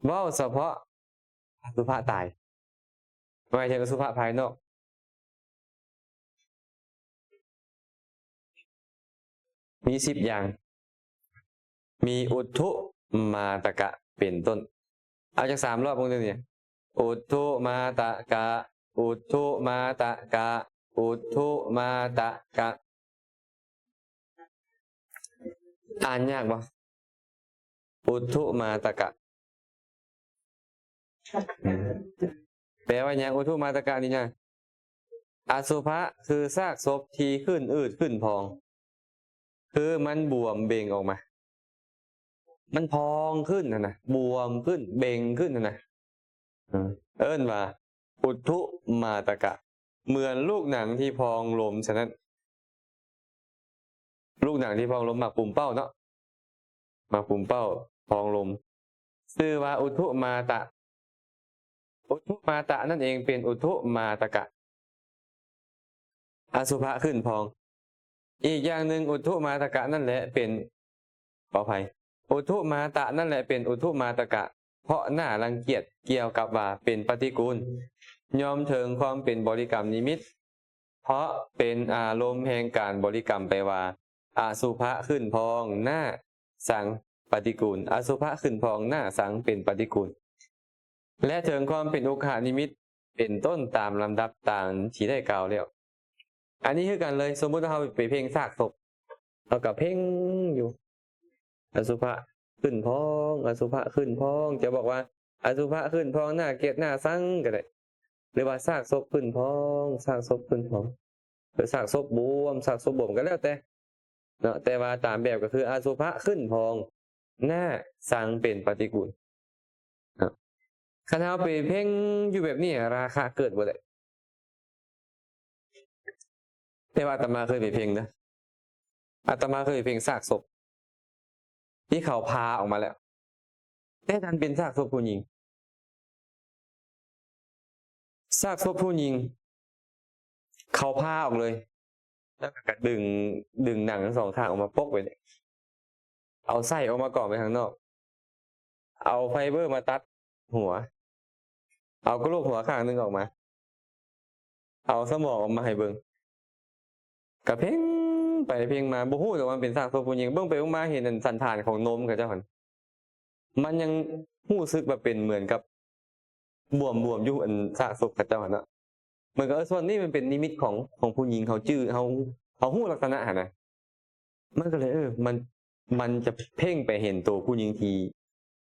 ເວົ້າສະເພາະອະສຸພະຕາຍ ໝາຍເຖິງອະສຸພະພາຍນອກ. ມີສິບຢ່າງ ມີອຸດທຸມາຕະກະເປັນຕົ້ນ. ເອົາຈັກສາມລອບເບິ່ງດູນີ້. ອຸດທຸມາຕະກະ ອຸດທຸມາຕະກະ ອຸດທຸມາຕະກະ. ອ່ານຍາກບໍ່? ອຸດທຸມາຕະກະ. ແປວ່າຫຍັງ? ອຸດທຸມາຕະກະນີ້ນະ ອະສຸພະຄືຊາກສົບທີ່ຂຶ້ນອືດຂຶ້ນພອງ ຄືມັນບວມເບັ່ງອອກມາ. ມັນພອງຂຶ້ນຫັ້ນນະ ບວມຂຶ້ນ ເບັ່ງຂຶ້ນຫັ້ນນະ ເອີ້ນວ່າອຸດທຸມາຕະກະ ເໝືອນລູກໜັງທີ່ພອງລົມສະນັ້ນ. ລູກໜັງທີ່ພອງລົມ ໝາກປຸມເປົ້າເນາະ ໝາກປຸມເປົ້າພອງລົມ ຊື່ວ່າອຸດທຸມາຕະ. ອຸດທຸມາຕະນັ້ນເອງເປັນອຸດທຸມາຕະກະ ອະສຸພະຂຶ້ນພອງ. ອີກຢ່າງໜຶ່ງ ອຸດທຸມາຕະກະນັ້ນແຫຼະເປັນ ຂໍອະໄພ ອຸດທຸມາຕະນັ້ນແຫຼະເປັນອຸດທຸມາຕະກະ ເພາະໜ້າລັງກຽດກ່ຽວກັບວ່າເປັນປະຕິກູນ ຍ່ອມເຖິງຄວາມເປັນບໍລິກຳນິມິດ ເພາະເປັນອາລົມແຫ່ງການບໍລິກຳໄປວ່າ ອະສຸພະຂຶ້ນພອງໜ້າສັງປະຕິກູນ ອະສຸພະຂຶ້ນພອງໜ້າສັງເປັນປະຕິກູນ. ແລະ ເຖິງຄວາມເປັນອຸກຄະນິມິດເປັນຕົ້ນຕາມລຳດັບຕາມທີ່ໄດ້ກ່າວແລ້ວ. ອັນນີ້ຄືກັນເລີຍ, ສົມມຸດວ່າເຮົາໄປເພັ່ງຊາກສົບ, ເຮົາກໍເພັ່ງຢູ່ ອະສຸພະຂຶ້ນພອງ ອະສຸພະຂຶ້ນພອງ, ຈະບອກວ່າອະສຸພະຂຶ້ນພອງ ໜ້າເກລີດໜ້າຊັງກໍໄດ້ ຫຼືວ່າຊາກສົບຂຶ້ນພອງ ຊາກສົບຂຶ້ນພອງ ຫຼືຊາກສົບບວມ ຊາກສົບບວມກໍແລ້ວແຕ່ເນາະ, ແຕ່ວ່າຕາມແບບກໍຄືອະສຸພະຂຶ້ນພອງ ໜ້າຊັງເປັນປະຕິກູນເນາະ. ຄັນເຮົາໄປເພັ່ງຢູ່ແບບນີ້ ລາຄະເກີດບໍ່ໄດ້. ແຕ່ວ່າອາດຕະມາເຄີຍໄປເພັ່ງເດີ, ອາດຕະມາເຄີຍໄປເພັ່ງຊາກສົບທີ່ເຂົາຜ່າອອກມາແລ້ວ, ແຕ່ນັ້ນເປັນຊາກສົບຜູ້ຍິງ, ຊາກສົບຜູ້ຍິງ ເຂົາຜ່າອອກເລີຍ ແລ້ວກໍດຶງ ດຶງໜັງທັງສອງຂ້າງອອກມາປົກໄວ້ນີ້, ເອົາໄສ້ອອກມາກອງໄວ້ຂ້າງນອກ, ເອົາໄຟເບີມາຕັດຫົວ, ເອົາກະໂຫຼກຫົວຂ້າງໜຶ່ງອອກມາ, ເອົາສະໝອງອອກມາໃຫ້ເບິ່ງ, ກະເພັ່ງໄປເພັ່ງມາ ບໍ່ຮູ້ດອກວ່າມັນເປັນຊາກສົບຜູ້ຍິງ. ເບິ່ງໄປເບິ່ງມາເຫັນອັນສັນຖານຂອງນົມເຂົາເຈົ້າຫັ້ນ ມັນຍັງຮູ້ສຶກວ່າເປັນເໝືອນກັບບວມໆຢູ່ອັນຊາກສົບເຂົາເຈົ້າຫັ້ນເນາະ. ເໝືອນກັບ ເອີ ສ່ວນນີ້ມັນເປັນນິມິດຂອງ ຂອງຜູ້ຍິງ, ເຮົາຈື່ ເຮົາ ເຮົາຮູ້ລັກສະນະຫັ້ນນະ. ມັນກໍເລີຍ ເອີ ມັນ ມັນຈະເພັ່ງໄປເຫັນໂຕຜູ້ຍິງທີ່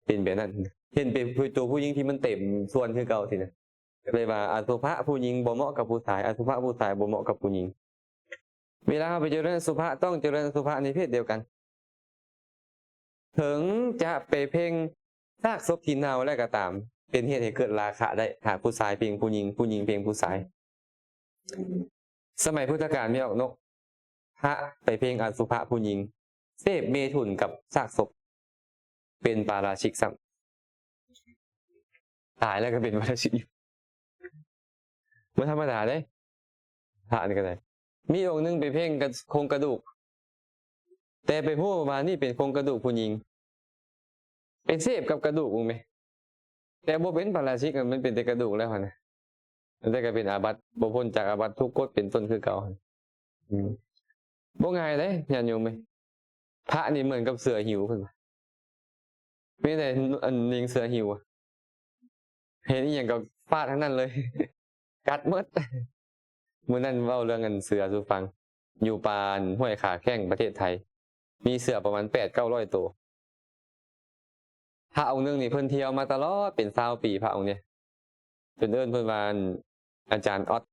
ເປັນແບບນັ້ນ, ເຫັນເປັນໂຕຜູ້ຍິງທີ່ມັນເຕັມສ່ວນຄືເກົ່າຊີ້ນະ. ກໍເລີຍວ່າອະສຸພະຜູ້ຍິງບໍ່ເໝາະກັບຜູ້ຊາຍ, ອະສຸພະຜູ້ຊາຍບໍ່ເໝາະກັບຜູ້ຍິງ. ເວລາເຮົາໄປເຈະເລີນອະສຸພະ ຕ້ອງເຈະເລີນອະສຸພະໃນເພດດຽວກັນ. ເຖິງຈະໄປເພັ່ງຊາກສົບທີ່ເນົ່າແລ້ວກໍຕາມ ເປັນເຫດໃຫ້ເກີດລາຄະໄດ້. ຫາກຜູ້ຊາຍເພັ່ງຜູ້ຍິງ ຜູ້ຍິງເພັ່ງຜູ້ຊາຍ. ສະໄໝພຸດທະການ ແມ່ອອກນົກ ພະໄປເພັ່ງອະສຸພະຜູ້ຍິງ ເສບເມຖຸນກັບຊາກສົບ ເປັນປາຣາຊິກຊ້ຳ, ຕາຍແລ້ວກໍເປັນປາຣາຊິກຢູ່. ບໍ່ທຳມະດາເດ້ ພະນີ້ກໍໄດ້. ມີອົງໜຶ່ງໄປເພັ່ງກະ ໂຄງກະດູກ ແຕ່ໄປຮູ້ວ່ານີ້ເປັນໂຄງກະດູກຜູ້ຍິງ, ໄປເສບກັບກະດູກເບິ່ງແມ. ແຕ່ບໍ່ເປັນປາຣາຊິກ, ມັນເປັນແຕ່ກະດູກແລ້ວຫັ້ນນະ. ແຕ່ກໍເປັນອາບັດ, ບໍ່ພົ້ນຈາກອາບັດທຸກກົດເປັນຕົ້ນຄືເກົ່າ. ອືມ ບໍ່ງ່າຍເດ້ ຍາດໂຍມເອີຍ. ພະນີ້ເໝືອນກັບເສືອຫິວເພິ່ນວ່າ, ມີແຕ່ອັນ ຍິງເສືອຫິວ ເຫັນອີ່ຫຍັງກໍຟາດທັງນັ້ນເລີຍ ກັດໝົດ. ມື້ນັ້ນເວົ້າເລື່ອງອັນເສືອສູ່ຟັງ, ຢູ່ປ່າຫ້ວຍຂາແຂ້ງ ປະເທດໄທ ມີເສືອປະມານແປດເກົ້າຮ້ອຍໂຕ. ພະອົງໜຶ່ງນີ້ເພິ່ນທ່ຽວມາຕະຫຼອດເປັນຊາວປີ, ພະອົງນີ້ ເພິ່ນເອີ້ນເພິ່ນວ່າ ອາຈານອອດ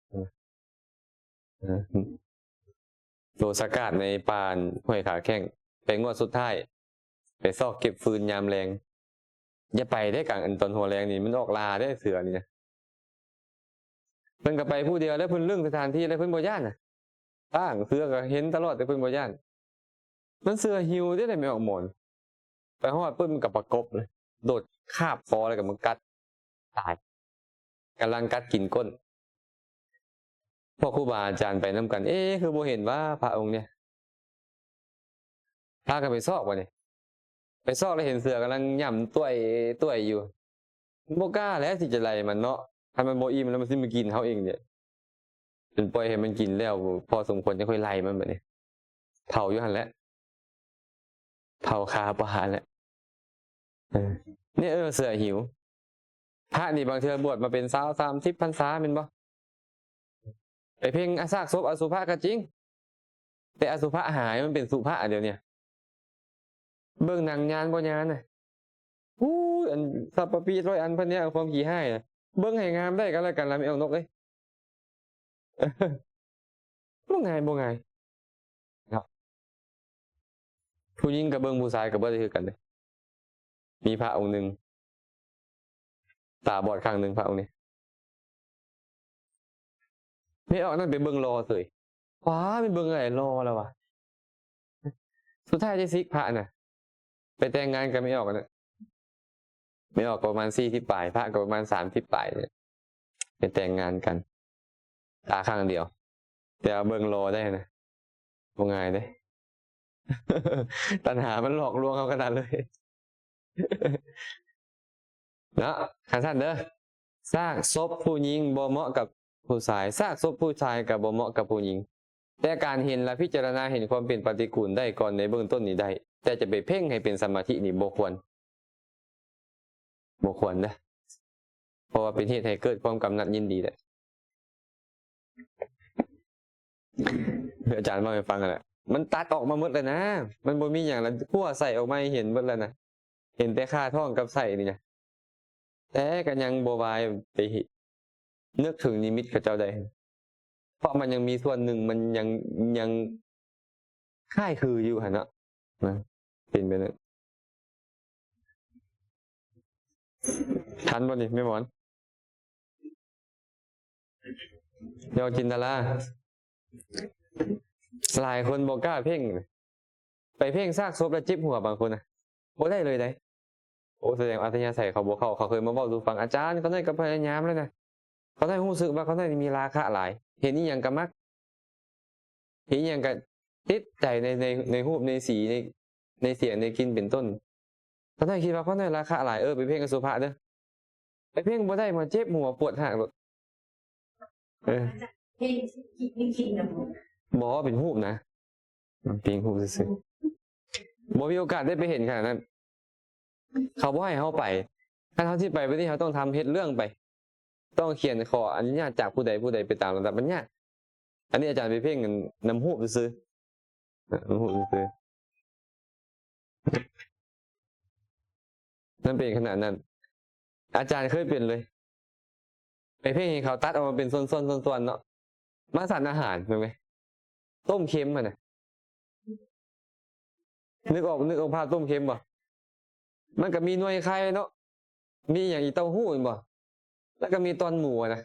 ໂຕສະກາດໃນປ່າຫ້ວຍຂາແຂ້ງ. ໄປງວດສຸດທ້າຍ ໄປຊອກເກັບຟືນຍາມແລງ. ຢ່າໄປເດ້ ກາງອັນຕອນຫົວແລງນີ້ ມັນອອກລ່າເດ້ເສືອນີ້ນະ. ເພິ່ນກໍໄປຜູ້ດຽວ ແລ້ວເພິ່ນລຶ້ງສະຖານທີ່ ແລ້ວເພິ່ນບໍ່ຢ້ານນະ. ຊ້າງເສືອກໍເຫັນຕະຫຼອດ ແຕ່ເພິ່ນບໍ່ຢ້ານ. ມັນເສືອຫິວເດ້ ແມ່ອອກໝອນ. ໄປຮອດປຶບ ມັນກໍປະກົບເລີຍ, ໂດດຄາບຄໍ ແລ້ວກໍມາກັດຕາຍ, ກຳລັງກັດກິນກົ້ນ. ພວກຄູບາອາຈານໄປນຳກັນ, ເອ ຄືບໍ່ເຫັນວ່າພະອົງນີ້. ພາກັນໄປຊອກບັດນີ້, ໄປຊອກແລ້ວເຫັນເສືອກຳລັງຫຍ້ຳຕ້ວຍໆຢູ່. ບໍ່ກ້າແລ້ວທີ່ຈະໄລ່ມັນເນາະ, ຄັນມັນບໍ່ອີ່ມແລ້ວມັນຊິມາກິນເຮົາເອງເດ້. ຈົນປ່ອຍໃຫ້ມັນກິນແລ້ວພໍສົມຄວນ ຈັ່ງຄ່ອຍໄລ່ມັນບັດນີ້. ເຜົາຢູ່ຫັ້ນແຫຼະ, ເຜົາຄາປະຫານແຫຼະ. ເອີ ນີ້ ເອີ ເສືອຫິວ. ພະນີ້ບາງເທື່ອບວດມາເປັນຊາວສາມສິບພັນສາແມ່ນບໍ່? ໄປເພັ່ງອາຊາກສົບອະສຸພະກໍຈິງ, ແຕ່ອະສຸພະຫາຍ ມັນເປັນສຸພະດຽວນີ້. ເບິ່ງໜັງຍານບໍ່ຍານນະ. ອູ້ຍ ອັນສັບປະປີດຮ້ອຍອັນພັນແນວ ຄວາມຂີ້ຮ້າຍນະ. ເບິ່ງໃຫ້ງາມໄດ້ກໍແລ້ວກັນລະ ແມ່ອອກນົກເອີຍ. ບໍ່ງ່າຍ ບໍ່ງ່າຍເນາະ. ຜູ້ຍິງກໍເບິ່ງ, ຜູ້ຊາຍກໍເບິ່ງໄດ້ຄືກັນເດ້. ມີພະອົງໜຶ່ງ ຕາບອດຂ້າງໜຶ່ງ ພະອົງນີ້. ແມ່ອອກນັ້ນໄປເບິ່ງຫຼໍ່ເສີຍ. ວ້າ ໄປເບິ່ງໄດ້ຫຼໍ່ແລ້ວວະ. ສຸດທ້າຍໄດ້ສິກພະນະ, ໄປແຕ່ງງານກັບແມ່ອອກນະ. ແມ່ອອກກໍປະມານສີ່ສິບປາຍ, ພະກໍປະມານສາມສິບປາຍນີ້ແຫຼະ. ໄປແຕ່ງງານກັນ ຕາຂ້າງດຽວ, ແຕ່ວ່າເບິ່ງຫຼໍ່ໄດ້ນະ, ບໍ່ງ່າຍເດ້. ຕັນຫາມັນຫຼອກລວງເຮົາຂະໜາດເລີຍເນາະ. ຄັນຊັ້ນເດີ, ຊາກສົບຜູ້ຍິງບໍ່ເໝາະກັບຜູ້ຊາຍ, ຊາກສົບຜູ້ຊາຍກໍບໍ່ເໝາະກັບຜູ້ຍິງ. ແຕ່ການເຫັນ ແລະ ພິຈາລະນາເຫັນຄວາມເປັນປະຕິກູນໄດ້ກ່ອນໃນເບື້ອງຕົ້ນນີ້ໄດ້, ແຕ່ຈະໄປເພັ່ງໃຫ້ເປັນສະມາທິນີ້ບໍ່ຄວນ, ບໍ່ຄວນເດີ້. ເພາະວ່າເປັນເຫດໃຫ້ເກີດຄວາມກຳໜັດຍິນດີແຫຼະ. ຄືອາຈານເວົ້າໃຫ້ຟັງຫັ້ນແຫຼະ ມັນຕັດອອກມາໝົດແລ້ວນະ ມັນບໍ່ມີຫຍັງລະ ຂົວໃສ່ອອກມາໃຫ້ເຫັນໝົດແລ້ວນະ ເຫັນແຕ່ຄາທ້ອງກັບໄສ້ນີ້ນະ ແຕ່ກໍຍັງບໍ່ວາຍໄປນຶກເຖິງນິມິດເຂົາເຈົ້າໄດ້ ເພາະມັນຍັງມີສ່ວນໜຶ່ງ ມັນຍັງ ຍັງຄ້າຍຄືຢູ່ຫັ້ນເນາະ ນະ ເປັນໄປໄດ້. ທັນບໍ່ນີ້ແມ່ໝອນ? ຍອດຈິນດາລາ ຫຼາຍຄົນບໍ່ກ້າເພັ່ງ ໄປເພັ່ງຊາກສົບແລ້ວເຈັບຫົວບາງຄົນນະ ບໍ່ໄດ້ເລີຍໃດ. ໂອ້ ສະແດງວ່າອັດທະຍາໄສເຂົາບໍ່ເຂົ້າ. ເຂົາເຄີຍມາເວົ້າສູ່ຟັງ, ອາຈານ ຂ້ານ້ອຍກໍພະຍາຍາມແລ້ວນະ, ຂ້ານ້ອຍຮູ້ສຶກວ່າຂ້ານ້ອຍນີ້ມີລາຄະຫຼາຍ, ເຫັນອີ່ຫຍັງກໍມັກ, ເຫັນອີ່ຫຍັງກໍຕິດໃຈໃນ ໃນ ໃນຮູບ ໃນສີ ໃນ ໃນສຽງ ໃນກິ່ນ ເປັນຕົ້ນ. ຂ້ານ້ອຍຄິດວ່າຂ້ານ້ອຍລາຄະຫຼາຍ. ເອີ ໄປເພັ່ງອະສຸພະເດີ້. ໄປເພັ່ງບໍ່ໄດ້ ມາເຈັບຫົວປວດຮາກໂລດ. ເອີ ບໍ່ ເປັນຮູບນະ ເປັນຮູບຊື່ໆ ບໍ່ມີໂອກາດໄດ້ໄປເຫັນຂະໜາດນັ້ນ. ເຂົາບໍ່ໃຫ້ເຮົາໄປ. ຄັນເຮົາຊິໄປແບບນີ້ ເຮົາຕ້ອງທຳເຮັດເລື່ອງໄປ, ຕ້ອງຂຽນຂໍອະນຸຍາດຈາກຜູ້ໃດຜູ້ໃດໄປຕາມລຳດັບ, ມັນຍາກ. ອັນນີ້ອາຈານໄປເພັ່ງນຳຮູບຊື່ໆ ນຳຮູບຊື່ໆ. ມັນເປັນຂະໜາດນັ້ນ. ອາຈານເຄີຍເປັນເລີຍ. ໄປເພັ່ງເຫັນເຂົາຕັດອອກມາເປັນສ່ວນໆ ສ່ວນໆ ເນາະ, ມາສັນອາຫານ ເຫັນໄໝ? ຕົ້ມເຄັມຫັ້ນນະ. ນຶກອອກ ນຶກອອກພາບຕົ້ມເຄັມບໍ່? ມັນກໍມີໜ່ວຍໄຂ່ເນາະ, ມີຫຍັງອີກ ເຕົ້າຫູ້ແມ່ນບໍ່? ແລ້ວກໍມີຕ່ອນໝູຫັ້ນນະ.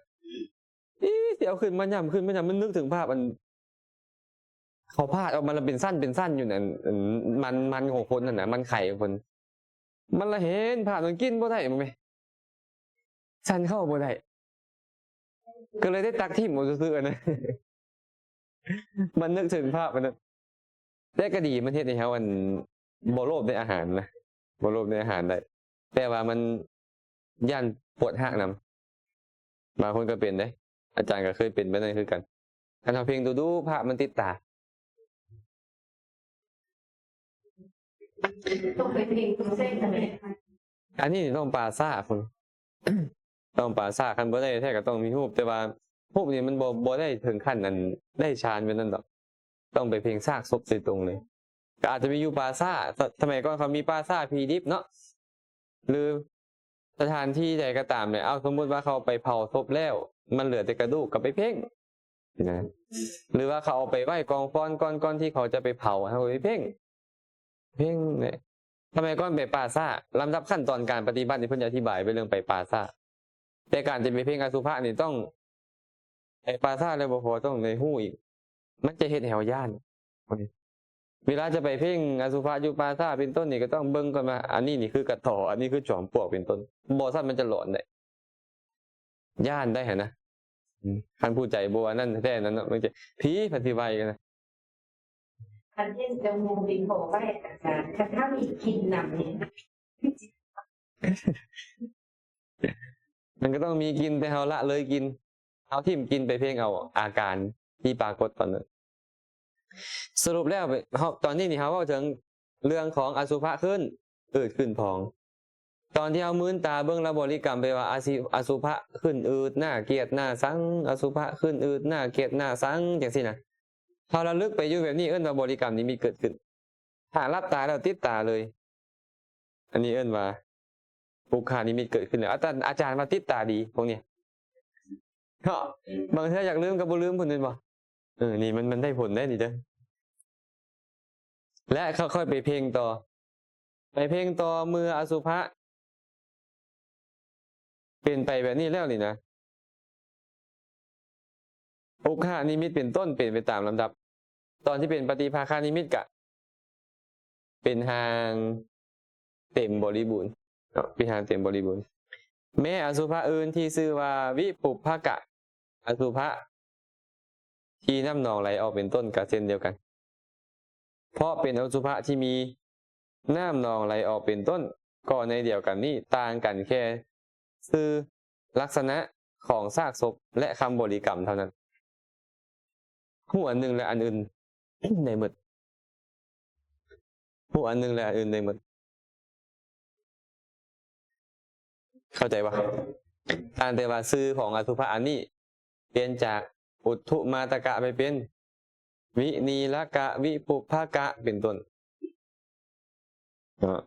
ອີ ຊິເອົາຂຶ້ນມາຫຍ້ຳ ຂຶ້ນມາຫຍ້ຳ ມັນນຶກເຖິງພາບອັນ ເຂົາພາດອອກມາແລ້ວເປັນຊັ້ນເປັນຊັ້ນຢູ່ນັ້ນ ອັນ ມັນ ມັນຂອງຄົນຫັ້ນນະ ມັນໄຂ່ຂອງຄົນ. ມັນລະເຫັນພາບນັ້ນ ກິນບໍ່ໄດ້ ເບິ່ງແມະ ສັນເຂົ້າບໍ່ໄດ້ ກໍເລີຍໄດ້ຕັກຖິ້ມເອົາຊື່ໆ ອັນນັ້ນ. ມັນນຶກເຖິງພາບອັນນັ້ນ. ແຕ່ກໍດີ ມັນເຮັດໃຫ້ເຮົາ ອັນ ບໍ່ໂລບໃນອາຫານນະ, ບໍ່ໂລບໃນອາຫານໄດ້. ແຕ່ວ່າມັນຢ້ານປວດຮາກນຳ. ບາງຄົນກໍເປັນເດ້, ອາຈານກໍເຄີຍເປັນແບບນັ້ນຄືກັນ. ຄັນເຮົາເພັ່ງດຸໆ ພາບມັນຕິດຕາ. ຕ້ອງໄປເພັ່ງຕົວເສັ້ນນັ້ນແຫຼະ. ອັນນີ້ຕ້ອງປາສາດພຸ້ນ, ຕ້ອງປາສາດ. ຄັນບໍ່ໄດ້ແທ້ກໍຕ້ອງມີຮູບ, ແຕ່ວ່າຮູບນີ້ມັນບໍ່ ບໍ່ໄດ້ເຖິງຂັ້ນອັນໄດ້ฌານແບບນັ້ນດອກ. ຕ້ອງໄປເພັ່ງຊາກສົບໂດຍຕົງເລີຍ. ກໍອາດຈະມີຢູ່ປ່າຊ້າ, ສະ ສະໄໝກ່ອນເຂົາມີປ່າຊ້າຜີດິບເນາະ ຫຼືສະຖານທີ່ໃດກໍຕາມແຫຼະ. ເອົາ ສົມມຸດວ່າເຂົາໄປເຜົາສົບແລ້ວ ມັນເຫຼືອແຕ່ກະດູກ ກໍໄປເພັ່ງນະ, ຫຼືວ່າເຂົາເອົາໄປໄວ້ກອງຟອນກ່ອນ ກ່ອນທີ່ເຂົາຈະໄປເຜົາ ເຮົາກໍໄປເພັ່ງ ເພັ່ງແຫຼະ. ສະໄໝກ່ອນໄປປ່າຊ້າ ລຳດັບຂັ້ນຕອນການປະຕິບັດນີ້ ເພິ່ນຈະອະທິບາຍໄປເລື່ອງໄປປ່າຊ້າ. ແຕ່ການຈະໄປເພັ່ງອະສຸພະນີ້ຕ້ອງ ໄປປ່າຊ້າແລ້ວບໍ່ພໍ ຕ້ອງໄດ້ຮູ້ອີກ, ມັນຈະເຮັດໃຫ້ເຮົາຢ້ານ. ເວລາຈະໄປເພັ່ງອະສຸພະຢູ່ປ່າຊ້າເປັນຕົ້ນນີ້ ກໍຕ້ອງເບິ່ງກ່ອນວ່າ ອັນນີ້ນີ້ຄືກະຕໍ, ອັນນີ້ຄືຈອມປວກເປັນຕົ້ນ, ບໍ່ຊັ້ນມັນຈະຫຼອນໄດ້, ຢ້ານໄດ້ຫັ້ນນະ. ອືມ ຄັນຜູ້ໃຈບໍ່ອັນນັ້ນແທ້ນັ້ນເນາະ, ມັນຈະ ຜີພັນຊິໄຫວ້ກັນນະ. ຄັນເຫັນຈະມຸງດິນບໍ່ໄຫວ ອາຈານ, ຄັນຖ້າມີກິ່ນນຳນີ້ ມັນກໍຕ້ອງມີກິ່ນ, ແຕ່ເຮົາລະເລີຍກິ່ນ, ເຮົາຖິ້ມກິ່ນໄປເພັ່ງເອົາອາການທີ່ປາກົດຕອນນັ້ນ. ສະຫຼຸບແລ້ວ ເຮົາ ຕອນນີ້ນີ້ເຮົາເວົ້າເຖິງເລື່ອງຂອງອະສຸພະຂຶ້ນ ອືດຂຶ້ນພອງ. ຕອນທີ່ເຮົາມືນຕາເບິ່ງແລ້ວບໍລິກຳໄປວ່າ ອະຊິ ອະສຸພະຂຶ້ນອືດໜ້າກຽດໜ້າຊັງ, ອະສຸພະຂຶ້ນອືດໜ້າກຽດໜ້າຊັງ ຈັ່ງຊີ້ນະ. ເຮົາລະລຶກໄປຢູ່ແບບນີ້ ເອີ້ນວ່າບໍລິກຳນິມິດເກີດຂຶ້ນ. ຖ້າຫຼັບຕາແລ້ວຕິດຕາເລີຍ ອັນນີ້ເອີ້ນວ່າ ປຸກຄະນິມິດເກີດຂຶ້ນແລ້ວ. ອາຈານ ອາຈານວ່າຕິດຕາດີພວກນີ້ເນາະ, ບາງເທື່ອຢາກລືມກໍບໍ່ລືມພຸ້ນແມ່ນບໍ່? ເອີ ນີ້ມັນ ມັນໄດ້ຜົນໄດ໋ນີ້ເດີ້. ແລະ ຄ່ອຍໆໄປເພັ່ງຕໍ່, ໄປເພັ່ງຕໍ່ເມື່ອອະສຸພະ ເປັນໄປແບບນີ້ແລ້ວນີ້ນະ, ອຸກຄະນິມິດເປັນຕົ້ນເປັນໄປຕາມລຳດັບ. ຕອນທີ່ເປັນປະຕິພາຄະນິມິດກະເປັນຮ່າງເຕັມບໍລິບູນເນາະ, ເປັນຮ່າງເຕັມບໍລິບູນ. ແມ້ອະສຸພະອື່ນທີ່ຊື່ວ່າວິປຸບພະກະອະສຸພະ ທີ່ນ້ຳໜອງໄຫຼອອກເປັນຕົ້ນກໍເຊັ່ນດຽວກັນ, ເພາະເປັນອະສຸພະທີ່ມີນ້ຳໜອງໄຫຼອອກເປັນຕົ້ນ ກໍໃນດຽວກັນນີ້ ຕ່າງກັນແຄ່ຊື່ລັກສະນະຂອງຊາກສົບ ແລະ ຄຳບໍລິກຳເທົ່ານັ້ນ. ຮູ້ອັນໜຶ່ງ ແລະ ອັນອື່ນໄດ້ໝົດ. ຮູ້ອັນໜຶ່ງ ແລະ ອັນອື່ນໄດ້ໝົດ. ເຂົ້າໃຈບໍ່? ຕ່າງແຕ່ວ່າຊື່ຂອງອະສຸພະອັນນີ້ ປ່ຽນຈາກອຸດທຸມາຕະກະໄປເປັນ ວິນີລະກະ ວິປຸບພະກະ ເປັນຕົ້ນເນາະ.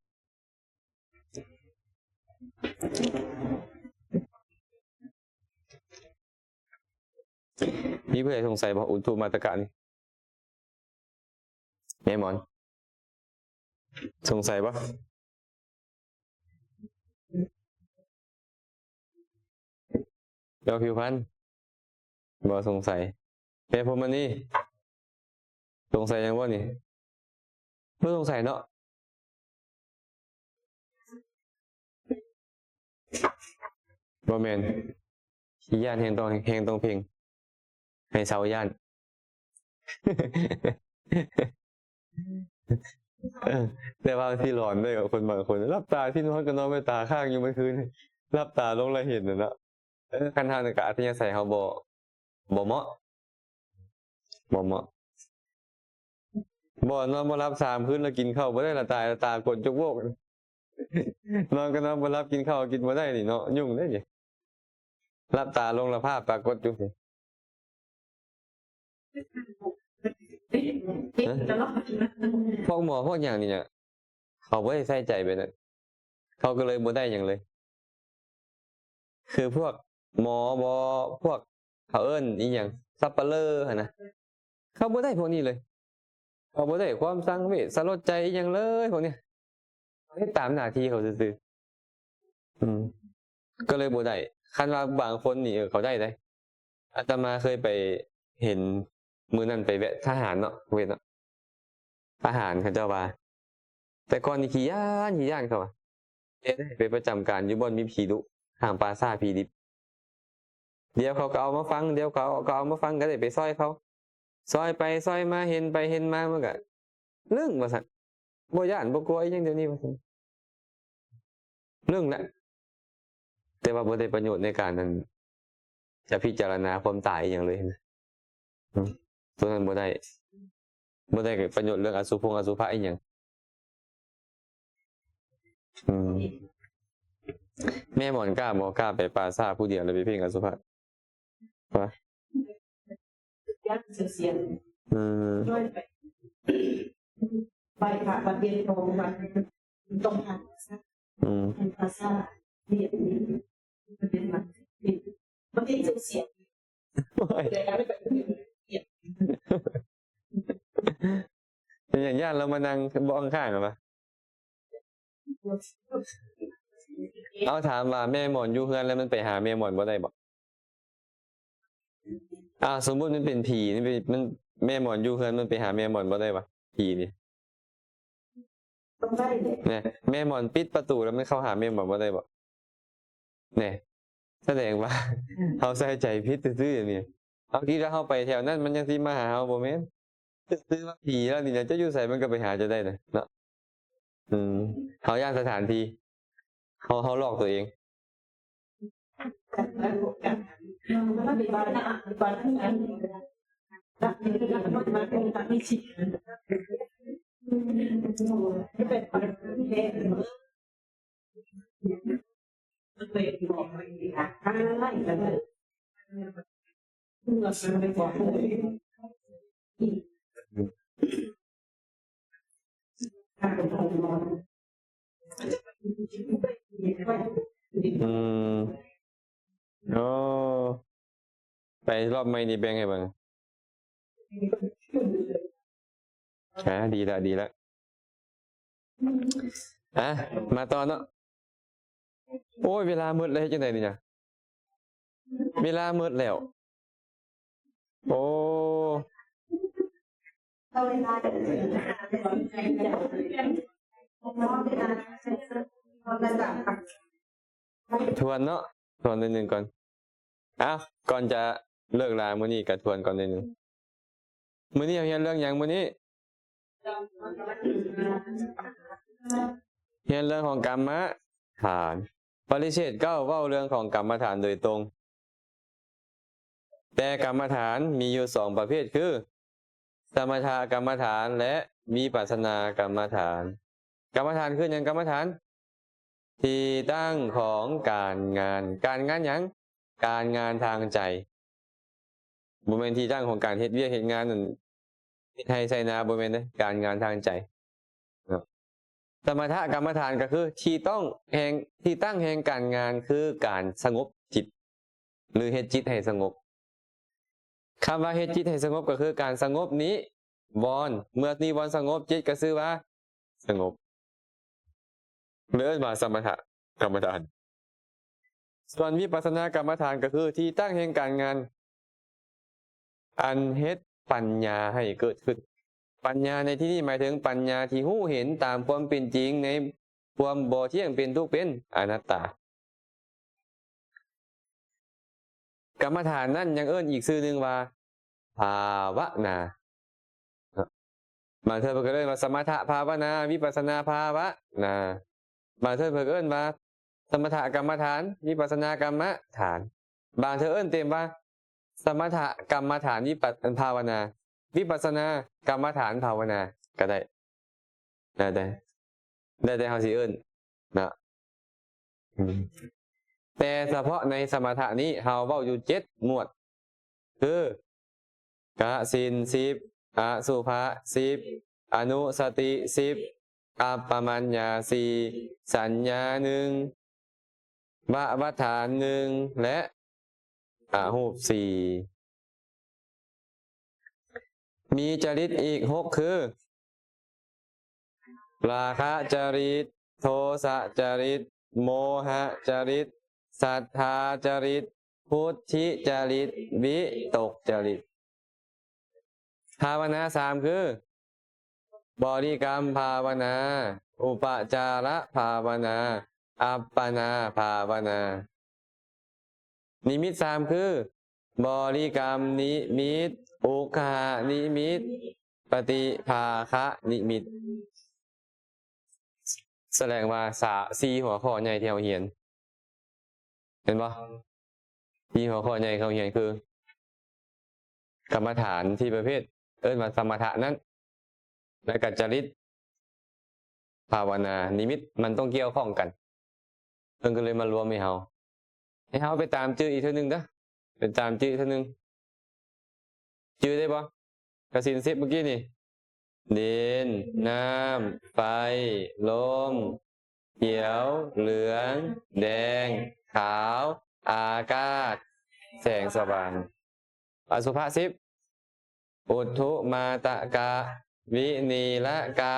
ມີຜູ້ໃດສົງໄສບໍ່ ອຸດທຸມາຕະກະນີ້? ແມ່ໝອນ ສົງໄສບໍ່? ແກ້ວຜິວພັນ ບໍ່ສົງໄສ. ແມ່ພົມມະນີ ສົງໄສຫຍັງບໍ່ນີ້? ບໍ່ສົງໄສເນາະ. ບໍ່ແມ່ນ ຂີ້ຢ້ານແຮງຕ້ອງ ແຮງຕ້ອງເພງ ໃຫ້ເຊົາຢ້ານ. ເອີ ແຕ່ວ່າທີ່ຫຼອນເດ້ ຄົນບາງຄົນ ຫຼັບຕາທີ່ນອນກໍນອນໄປຕາຄ້າງຢູ່ມື້ຄືນ ຫຼັບຕາລົງແລ້ວເຫັນນັ້ນເນາະ. ເອີ ຄັນເຮົານີ້ກໍອັດທະຍາໄສເຮົາບໍ່ ບໍ່ເໝາະ ບໍ່ເໝາະ. ບໍ່ ນອນບໍ່ຫຼັບສາມຄືນ ແລ້ວກິນເຂົ້າບໍ່ໄດ້ ລະຕາຍ ລະຕາກົດຈຸກໂວກ. ນອນກໍນອນບໍ່ຫຼັບ ກິນເຂົ້າກິນບໍ່ໄດ້ນີ້ເນາະ ຫຍຸ້ງເດ້ນີ້. ຫຼັບຕາລົງລະພາບປາກົດຢູ່ ຮະ ພວກໝໍພວກຫຍັງນີ້ນະ ເຂົາບໍ່ໄດ້ໃສ່ໃຈແບບນັ້ນ ເຂົາກໍເລີຍບໍ່ໄດ້ຫຍັງເລີຍ. ຄືພວກໝໍບໍ ພວກ ເຂົາເອີ້ນອີ່ຫຍັງ ສັບປະເລີຫັ້ນນະ ເຂົາບໍ່ໄດ້ພວກນີ້ເລີຍ. ເຂົາບໍ່ໄດ້ຄວາມສັງເວດສະຫຼົດໃຈອີ່ຫຍັງເລີຍພວກນີ້ ເຮັດຕາມໜ້າທີ່ເຂົາຊື່ໆ. ອືມ ກໍເລີຍບໍ່ໄດ້. ຄັນວ່າບາງຄົນນີ້ ເອີ ເຂົາໄດ້ເດ້. ອາດຕະມາເຄີຍໄປເຫັນ ມື້ນັ້ນໄປແວະທະຫານເນາະ ເວດເນາະ ທະຫານເຂົາເຈົ້າວ່າ ແຕ່ກ່ອນນີ້ຂີ້ຢ້ານ ຂີ້ຢ້ານເຂົາວ່າ ເຮັດໃຫ້ໄປປະຈຳການຢູ່ບ່ອນມີຜີດຸ ຂ້າງປ່າຊ້າຜີດິບ. ດຽວເຂົາກໍເອົາມາຝັງ ດຽວເຂົາກໍເອົາມາຝັງ ກໍໄດ້ໄປຊ່ອຍເຂົາ ຊ່ອຍໄປຊ່ອຍມາ ເຫັນໄປເຫັນມາ ມັນກໍລຶ້ງວ່າຊັ້ນ ບໍ່ຢ້ານບໍ່ກົວອີ່ຫຍັງດຽວນີ້ວ່າຊັ້ນ ລຶ້ງແຫຼະ. ແຕ່ວ່າບໍ່ໄດ້ປະໂຫຍດໃນການນັ້ນ ຈະພິຈາລະນາຄວາມຕາຍອີ່ຫຍັງເລີຍນະ. ອືມ ຕົວນັ້ນບໍ່ໄດ້ ບໍ່ໄດ້ປະໂຫຍດເລື່ອງອະສຸພົງອະສຸພະອີ່ຫຍັງ. ອືມ ແມ່ໝອນກ້າບໍ່ ກ້າໄປປ່າຊ້າຜູ້ດຽວ ແລ້ວໄປເພງອະສຸພະ? ຫວາ? ອືມ ໄປພະວັດວຽງທອງ ວັດ ຕ້ອງຜ່ານ ອືມ ຜ່ານປ່າຊ້າ ວຽກ ມັນເປັນວັດ ມັນເປັນຊື່ສຽງ ໂອ້ຍ ແຕ່ກໍໄດ້ໄປ ເປັນຫຍັງ ຢ້ານລາວມານັ່ງເບາະຂ້າງໆ ຫວາ? ເອົາ ຖາມວ່າແມ່ໝອນຢູ່ເຮືອນແລ້ວມັນໄປຫາແມ່ໝອນບໍ່ໄດ້ບໍ່? ອ່າ ສົມມຸດມັນເປັນຜີນີ້ ມັນ ແມ່ໝອນຢູ່ເຮືອນ ມັນໄປຫາແມ່ໝອນບໍ່ໄດ້ຫວາ? ຜີນີ້ ແນ່ ແມ່ໝອນປິດປະຕູແລ້ວມັນເຂົ້າຫາແມ່ໝອນບໍ່ໄດ້ບໍ່? ແນ່ ສະແດງວ່າ ເຮົາໃສ່ໃຈຜິດຊື່ໆ ນີ້ ເຮົາຄິດວ່າເຮົາໄປແຖວນັ້ນ ມັນຍັງຊິມາຫາເຮົາ ບໍ່ແມ່ນ. ຊື່ວ່າຜີແລ້ວນີ້ນະ ເຈົ້າຢູ່ໃສມັນກໍໄປຫາເຈົ້າໄດ້ນະເນາະ. ອືມ ເຮົາຢ້ານສະຖານທີ່ ເຮົາ ເຮົາຫຼອກຕົວເອງ. ອືມ ໂອ້ ໄປລອບໃໝ່ນີ້ແບ່ງໃຫ້ເບິ່ງ. ອ່າ ດີລະ ດີລະ. ອ່າ ມາຕໍ່ເນາະ. ໂອ້ຍ ເວລາໝົດແລ້ວ ເຮັດຈັ່ງໃດນີ້ນະ? ເວລາໝົດແລ້ວ. ໂອ້ ທວນເນາະ ທວນໜ້ອຍໜຶ່ງກ່ອນ. ເອົ້າ ກ່ອນຈະເລີກລາມື້ນີ້ກໍທວນກ່ອນໜ້ອຍໜຶ່ງ. ມື້ນີ້ເຮົາຮຽນເລື່ອງຫຍັງມື້ນີ້? ຮຽນເລື່ອງຂອງກຳມະຖານ. ປະລິເສດເກົ້າເວົ້າເລື່ອງຂອງກຳມະຖານໂດຍຕົງ. ແຕ່ກຳມະຖານມີຢູ່ສອງປະເພດຄື ສະມະຖະກຳມະຖານ ແລະ ວິປັດສະນາກຳມະຖານ. ກຳມະຖານຄືຫຍັງ? ກຳມະຖານ ທີ່ຕັ້ງຂອງການງານ. ການງານຫຍັງ? ການງານທາງໃຈ. ບໍ່ແມ່ນທີ່ຕັ້ງຂອງການເຮັດວຽກເຮັດງານນັ້ນ ເຮັດໄຮ່ໄຖນາ ບໍ່ແມ່ນເດ້, ການງານທາງໃຈເນາະ. ສະມະຖະກຳມະຖານກໍຄືທີ່ຕ້ອງແຫ່ງ ທີ່ຕັ້ງແຫ່ງການງານຄືການສະຫງົບຈິດ ຫຼື ເຮັດຈິດໃຫ້ສະຫງົບ. ຄຳວ່າເຮັດຈິດໃຫ້ສະຫງົບກໍຄືການສະຫງົບນິວອນ. ເມື່ອນິວອນສະຫງົບ, ຈິດກໍຊື່ວ່າສະຫງົບ. ເລີຍເອີ້ນວ່າສະມະຖະກຳມະຖານ. ສ່ວນວິປັດສະນາກຳມະຖານກໍຄືທີ່ຕັ້ງແຫ່ງການງານ ອັນເຮັດປັນຍາໃຫ້ເກີດຂຶ້ນ. ປັນຍາໃນທີ່ນີ້ໝາຍເຖິງປັນຍາທີ່ຮູ້ເຫັນຕາມຄວາມເປັນຈິງໃນຄວາມບໍ່ທ່ຽງ, ເປັນທຸກ, ເປັນອະນັດຕາ. ກຳມະຖານນັ້ນຍັງເອີ້ນອີກຊື່ໜຶ່ງວ່າ ພາວະນາ. ບາງເທື່ອເພິ່ນກໍເອີ້ນວ່າສະມະຖະພາວະນາ, ວິປັດສະນາພາວະນາ. ບາງເທື່ອເພິ່ນເອີ້ນວ່າສະມະຖະກຳມະຖານ, ວິປັດສະນາກຳມະຖານ. ບາງເທື່ອເອີ້ນເຕັມວ່າສະມະຖະກຳມະຖານ ວິປັດ ພາວະນາ, ວິປັດສະນາກຳມະຖານພາວະນາກໍໄດ້. ແລ້ວແຕ່ ແລ້ວແຕ່ເຮົາຊິເອີ້ນເນາະ. ອືມ ແຕ່ສະເພາະໃນສະມະຖະນີ້ ເຮົາເວົ້າຢູ່ເຈັດໝວດ ຄື ກະສິນສິບ, ອະສຸພະສິບ, ອະນຸສະຕິສິບ, ອັບປະມັນຍາສີ່, ສັນຍາໜຶ່ງ, ວະວັດຖານໜຶ່ງ ແລະ ອະຮູບສີ່. ມີຈະລິດອີກຫົກ ຄື ລາຄະຈະລິດ, ໂທສະຈະລິດ, ໂມຫະຈະລິດ, ສັດທາຈະລິດ, ປຸດທິຈະລິດ, ວິຕົກຈະລິດ. ພາວະນາສາມ ຄື ບໍລິກຳພາວະນາ, ອຸປະຈາລະພາວະນາ, ອັບປະນາພາວະນາ. ນິມິດສາມ ຄື ບໍລິກຳນິມິດ, ອຸກຄະຫະນິມິດ, ປະຕິພາຄະນິມິດ. ສະແດງວ່າ ສາ ສີ່ຫົວຂໍ້ໃຫຍ່ທີ່ເຮົາຮຽນ ເຫັນບໍ່? ສີ່ຫົວຂໍ້ໃຫຍ່ທີ່ເຮົາຮຽນຄື ກຳມະຖານສີ່ປະເພດ ເອີ້ນວ່າສະມະຖະນັ້ນ ແລະກະຈະລິດ ພາວະນາ ນິມິດ ມັນຕ້ອງກ່ຽວຂ້ອງກັນ. ເພິ່ນກໍເລີຍມາລວມໃຫ້ເຮົາ ໃຫ້ເຮົາໄປຕາມຈື່ອີກເທື່ອໜຶ່ງເດີ ໄປຕາມຈື່ອີກເທື່ອໜຶ່ງ. ຈື່ໄດ້ບໍ່? ກະສິນສິບມື້ກີ້ນີ້ ດິນ, ນ້ຳ, ໄຟ, ລົມ, ຂຽວ, ເຫຼືອງ, ແດງ, ຂາວ, ອາກາດ, ແສງສະຫວ່າງ. ອະສຸພະສິບ ອຸດຖຸມາຕະກະ, ວິນີລະກະ,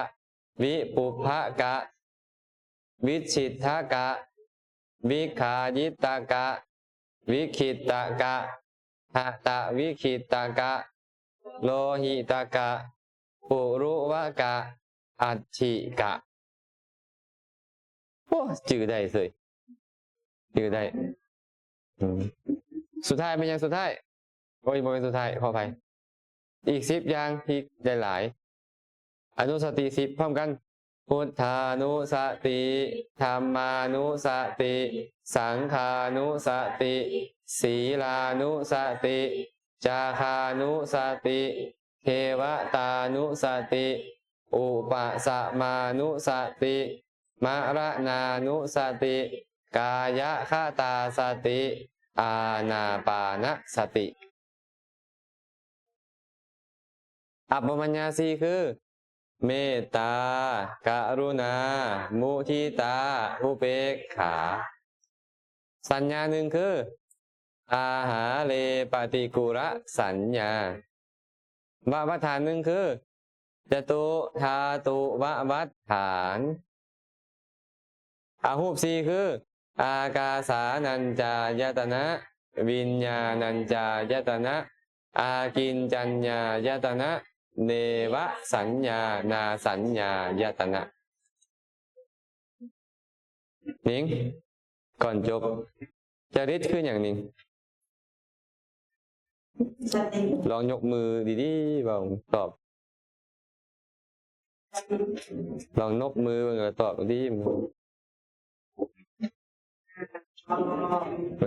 ວິປຸບພະກະ, ວິຈິດທະກະ, ວິຄາຍິດຕະກະ, ວິຄິດຕະກະ, ຫະຕະວິຄິດຕະກະ, ໂລຫິຕະກະ, ປຸລຸວະກະ, ອັດຖິກະ. ໂອ້ ຈື່ໄດ້ເສີຍ ຈື່ໄດ້. ອືມ ສຸດທ້າຍແມ່ນຫຍັງ? ສຸດທ້າຍ ໂອ້ຍ ບໍ່ແມ່ນສຸດທ້າຍ ຂໍອະໄພ. ອີກສິບຢ່າງ ອີກຫຼາຍໆ. ອະນຸສະຕິສິບ ພ້ອມກັນ ພຸດທານຸສະຕິ, ທຳມານຸສະຕິ, ສັງຄານຸສະຕິ, ສີລານຸສະຕິ, ຈາຄານຸສະຕິ, ເທວະຕານຸສະຕິ, ອຸປະສະມານຸສະຕິ, ມະລະນານຸສະຕິ, ກາຍະຄະຕາສະຕິ, ອານາປານະສະຕິ. ອັບປະມັນຍາສີ່ຄື ເມດຕາ, ກະລຸນາ, ມຸທິຕາ, ອຸເບກຂາ. ສັນຍາໜຶ່ງຄື ອາຫາເລປະຕິກຸລະສັນຍາ. ວະວັດຖານໜຶ່ງຄື ຈະຕຸທາຕຸວະວັດຖານ. ອະຮູບສີ່ຄື ອາກາສານັນຈາຍະຕະນະ, ວິນຍານັນຈາຍະຕະນະ, ອາກິນຈັນຍາຍະຕະນະ, ເນວະສັນຍານາສັນຍາຍະຕະນະ. ນິງ ກ່ອນຈົບ ຈະລິດຄືຫຍັງນິງ? ລອງຍົກມືດີໆ ເວົ້າຕອບ. ລອງຍົກມືເບິ່ງ ແລ້ວຕອບດີ.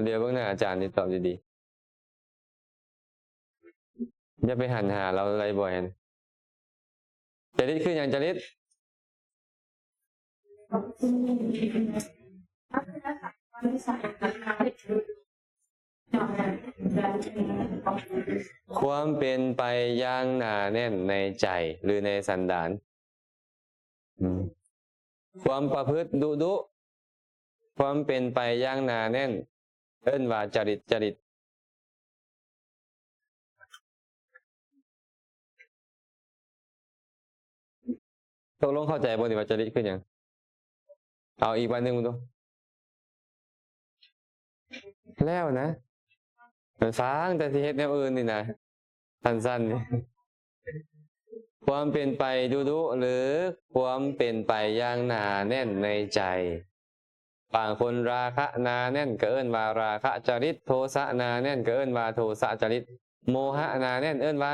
ດຽວເບິ່ງໜ້າອາຈານນີ້ ຕອບດີໆ. ຢ່າໄປຫັນຫາລາວໄຫຼບ່ອຍຫັ້ນ. ຈະລິດຄືຫຍັງ? ຈະລິດ. ຄວາມເປັນໄປຢ່າງໜາແໜ້ນໃນໃຈ ຫຼື ໃນສັນດານ. ອືມ ຄວາມປະພຶດດຸດຸ ຄວາມເປັນໄປຢ່າງໜາແໜ້ນ ເອີ້ນວ່າຈະລິດ ຈະລິດ. ຕົກລົງເຂົ້າໃຈບໍ່ນີ້ວ່າຈະລິດຄືຫຍັງ? ເອົາອີກບາດໜຶ່ງເບິ່ງດູ. ແລ້ວນະ ມັນຟັງແຕ່ຊິເຮັດແນວອື່ນນີ້ນະ ສັ້ນໆນີ້. ຄວາມເປັນໄປດຸດຸ ຫຼື ຄວາມເປັນໄປຢ່າງໜາແໜ້ນໃນໃຈ. ບາງຄົນລາຄະໜາແໜ້ນກໍເອີ້ນວ່າລາຄະຈະລິດ, ໂທສະໜາແໜ້ນກໍເອີ້ນວ່າໂທສະຈະລິດ, ໂມຫະໜາແໜ້ນເອີ້ນວ່າ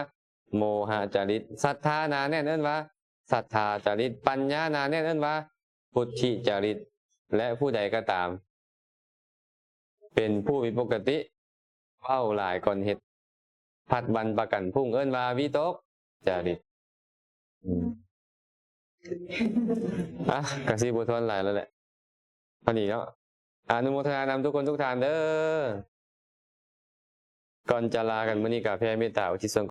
ໂມຫະຈະລິດ, ສັດທາໜາແໜ້ນເອີ້ນວ່າສັດທາຈະລິດ, ປັນຍາໜາແໜ້ນເອີ້ນວ່າ ພຸດທິຈະລິດ ແລະ ຜູ້ໃດກໍຕາມ ເປັນຜູ້ມີປົກກະຕິ ເວົ້າຫຼາຍກ່ອນເຮັດ ພັດວັນປະກັນພຸ້ງ ເອີ້ນວ່າວິຕົກຈະລິດ. ອືມ ອ່ະ ກະຊິບໍ່ທວນຫຼາຍແລ້ວແຫຼະ ພໍດີເນາະ. ອະນຸໂມທະນານຳທຸກຄົນທຸກທ່ານເດີ. ກ່ອນຈະລາກັນມື້ນີ້ ກະແຜ່ເມດຕາອຸທິດສ່ວນ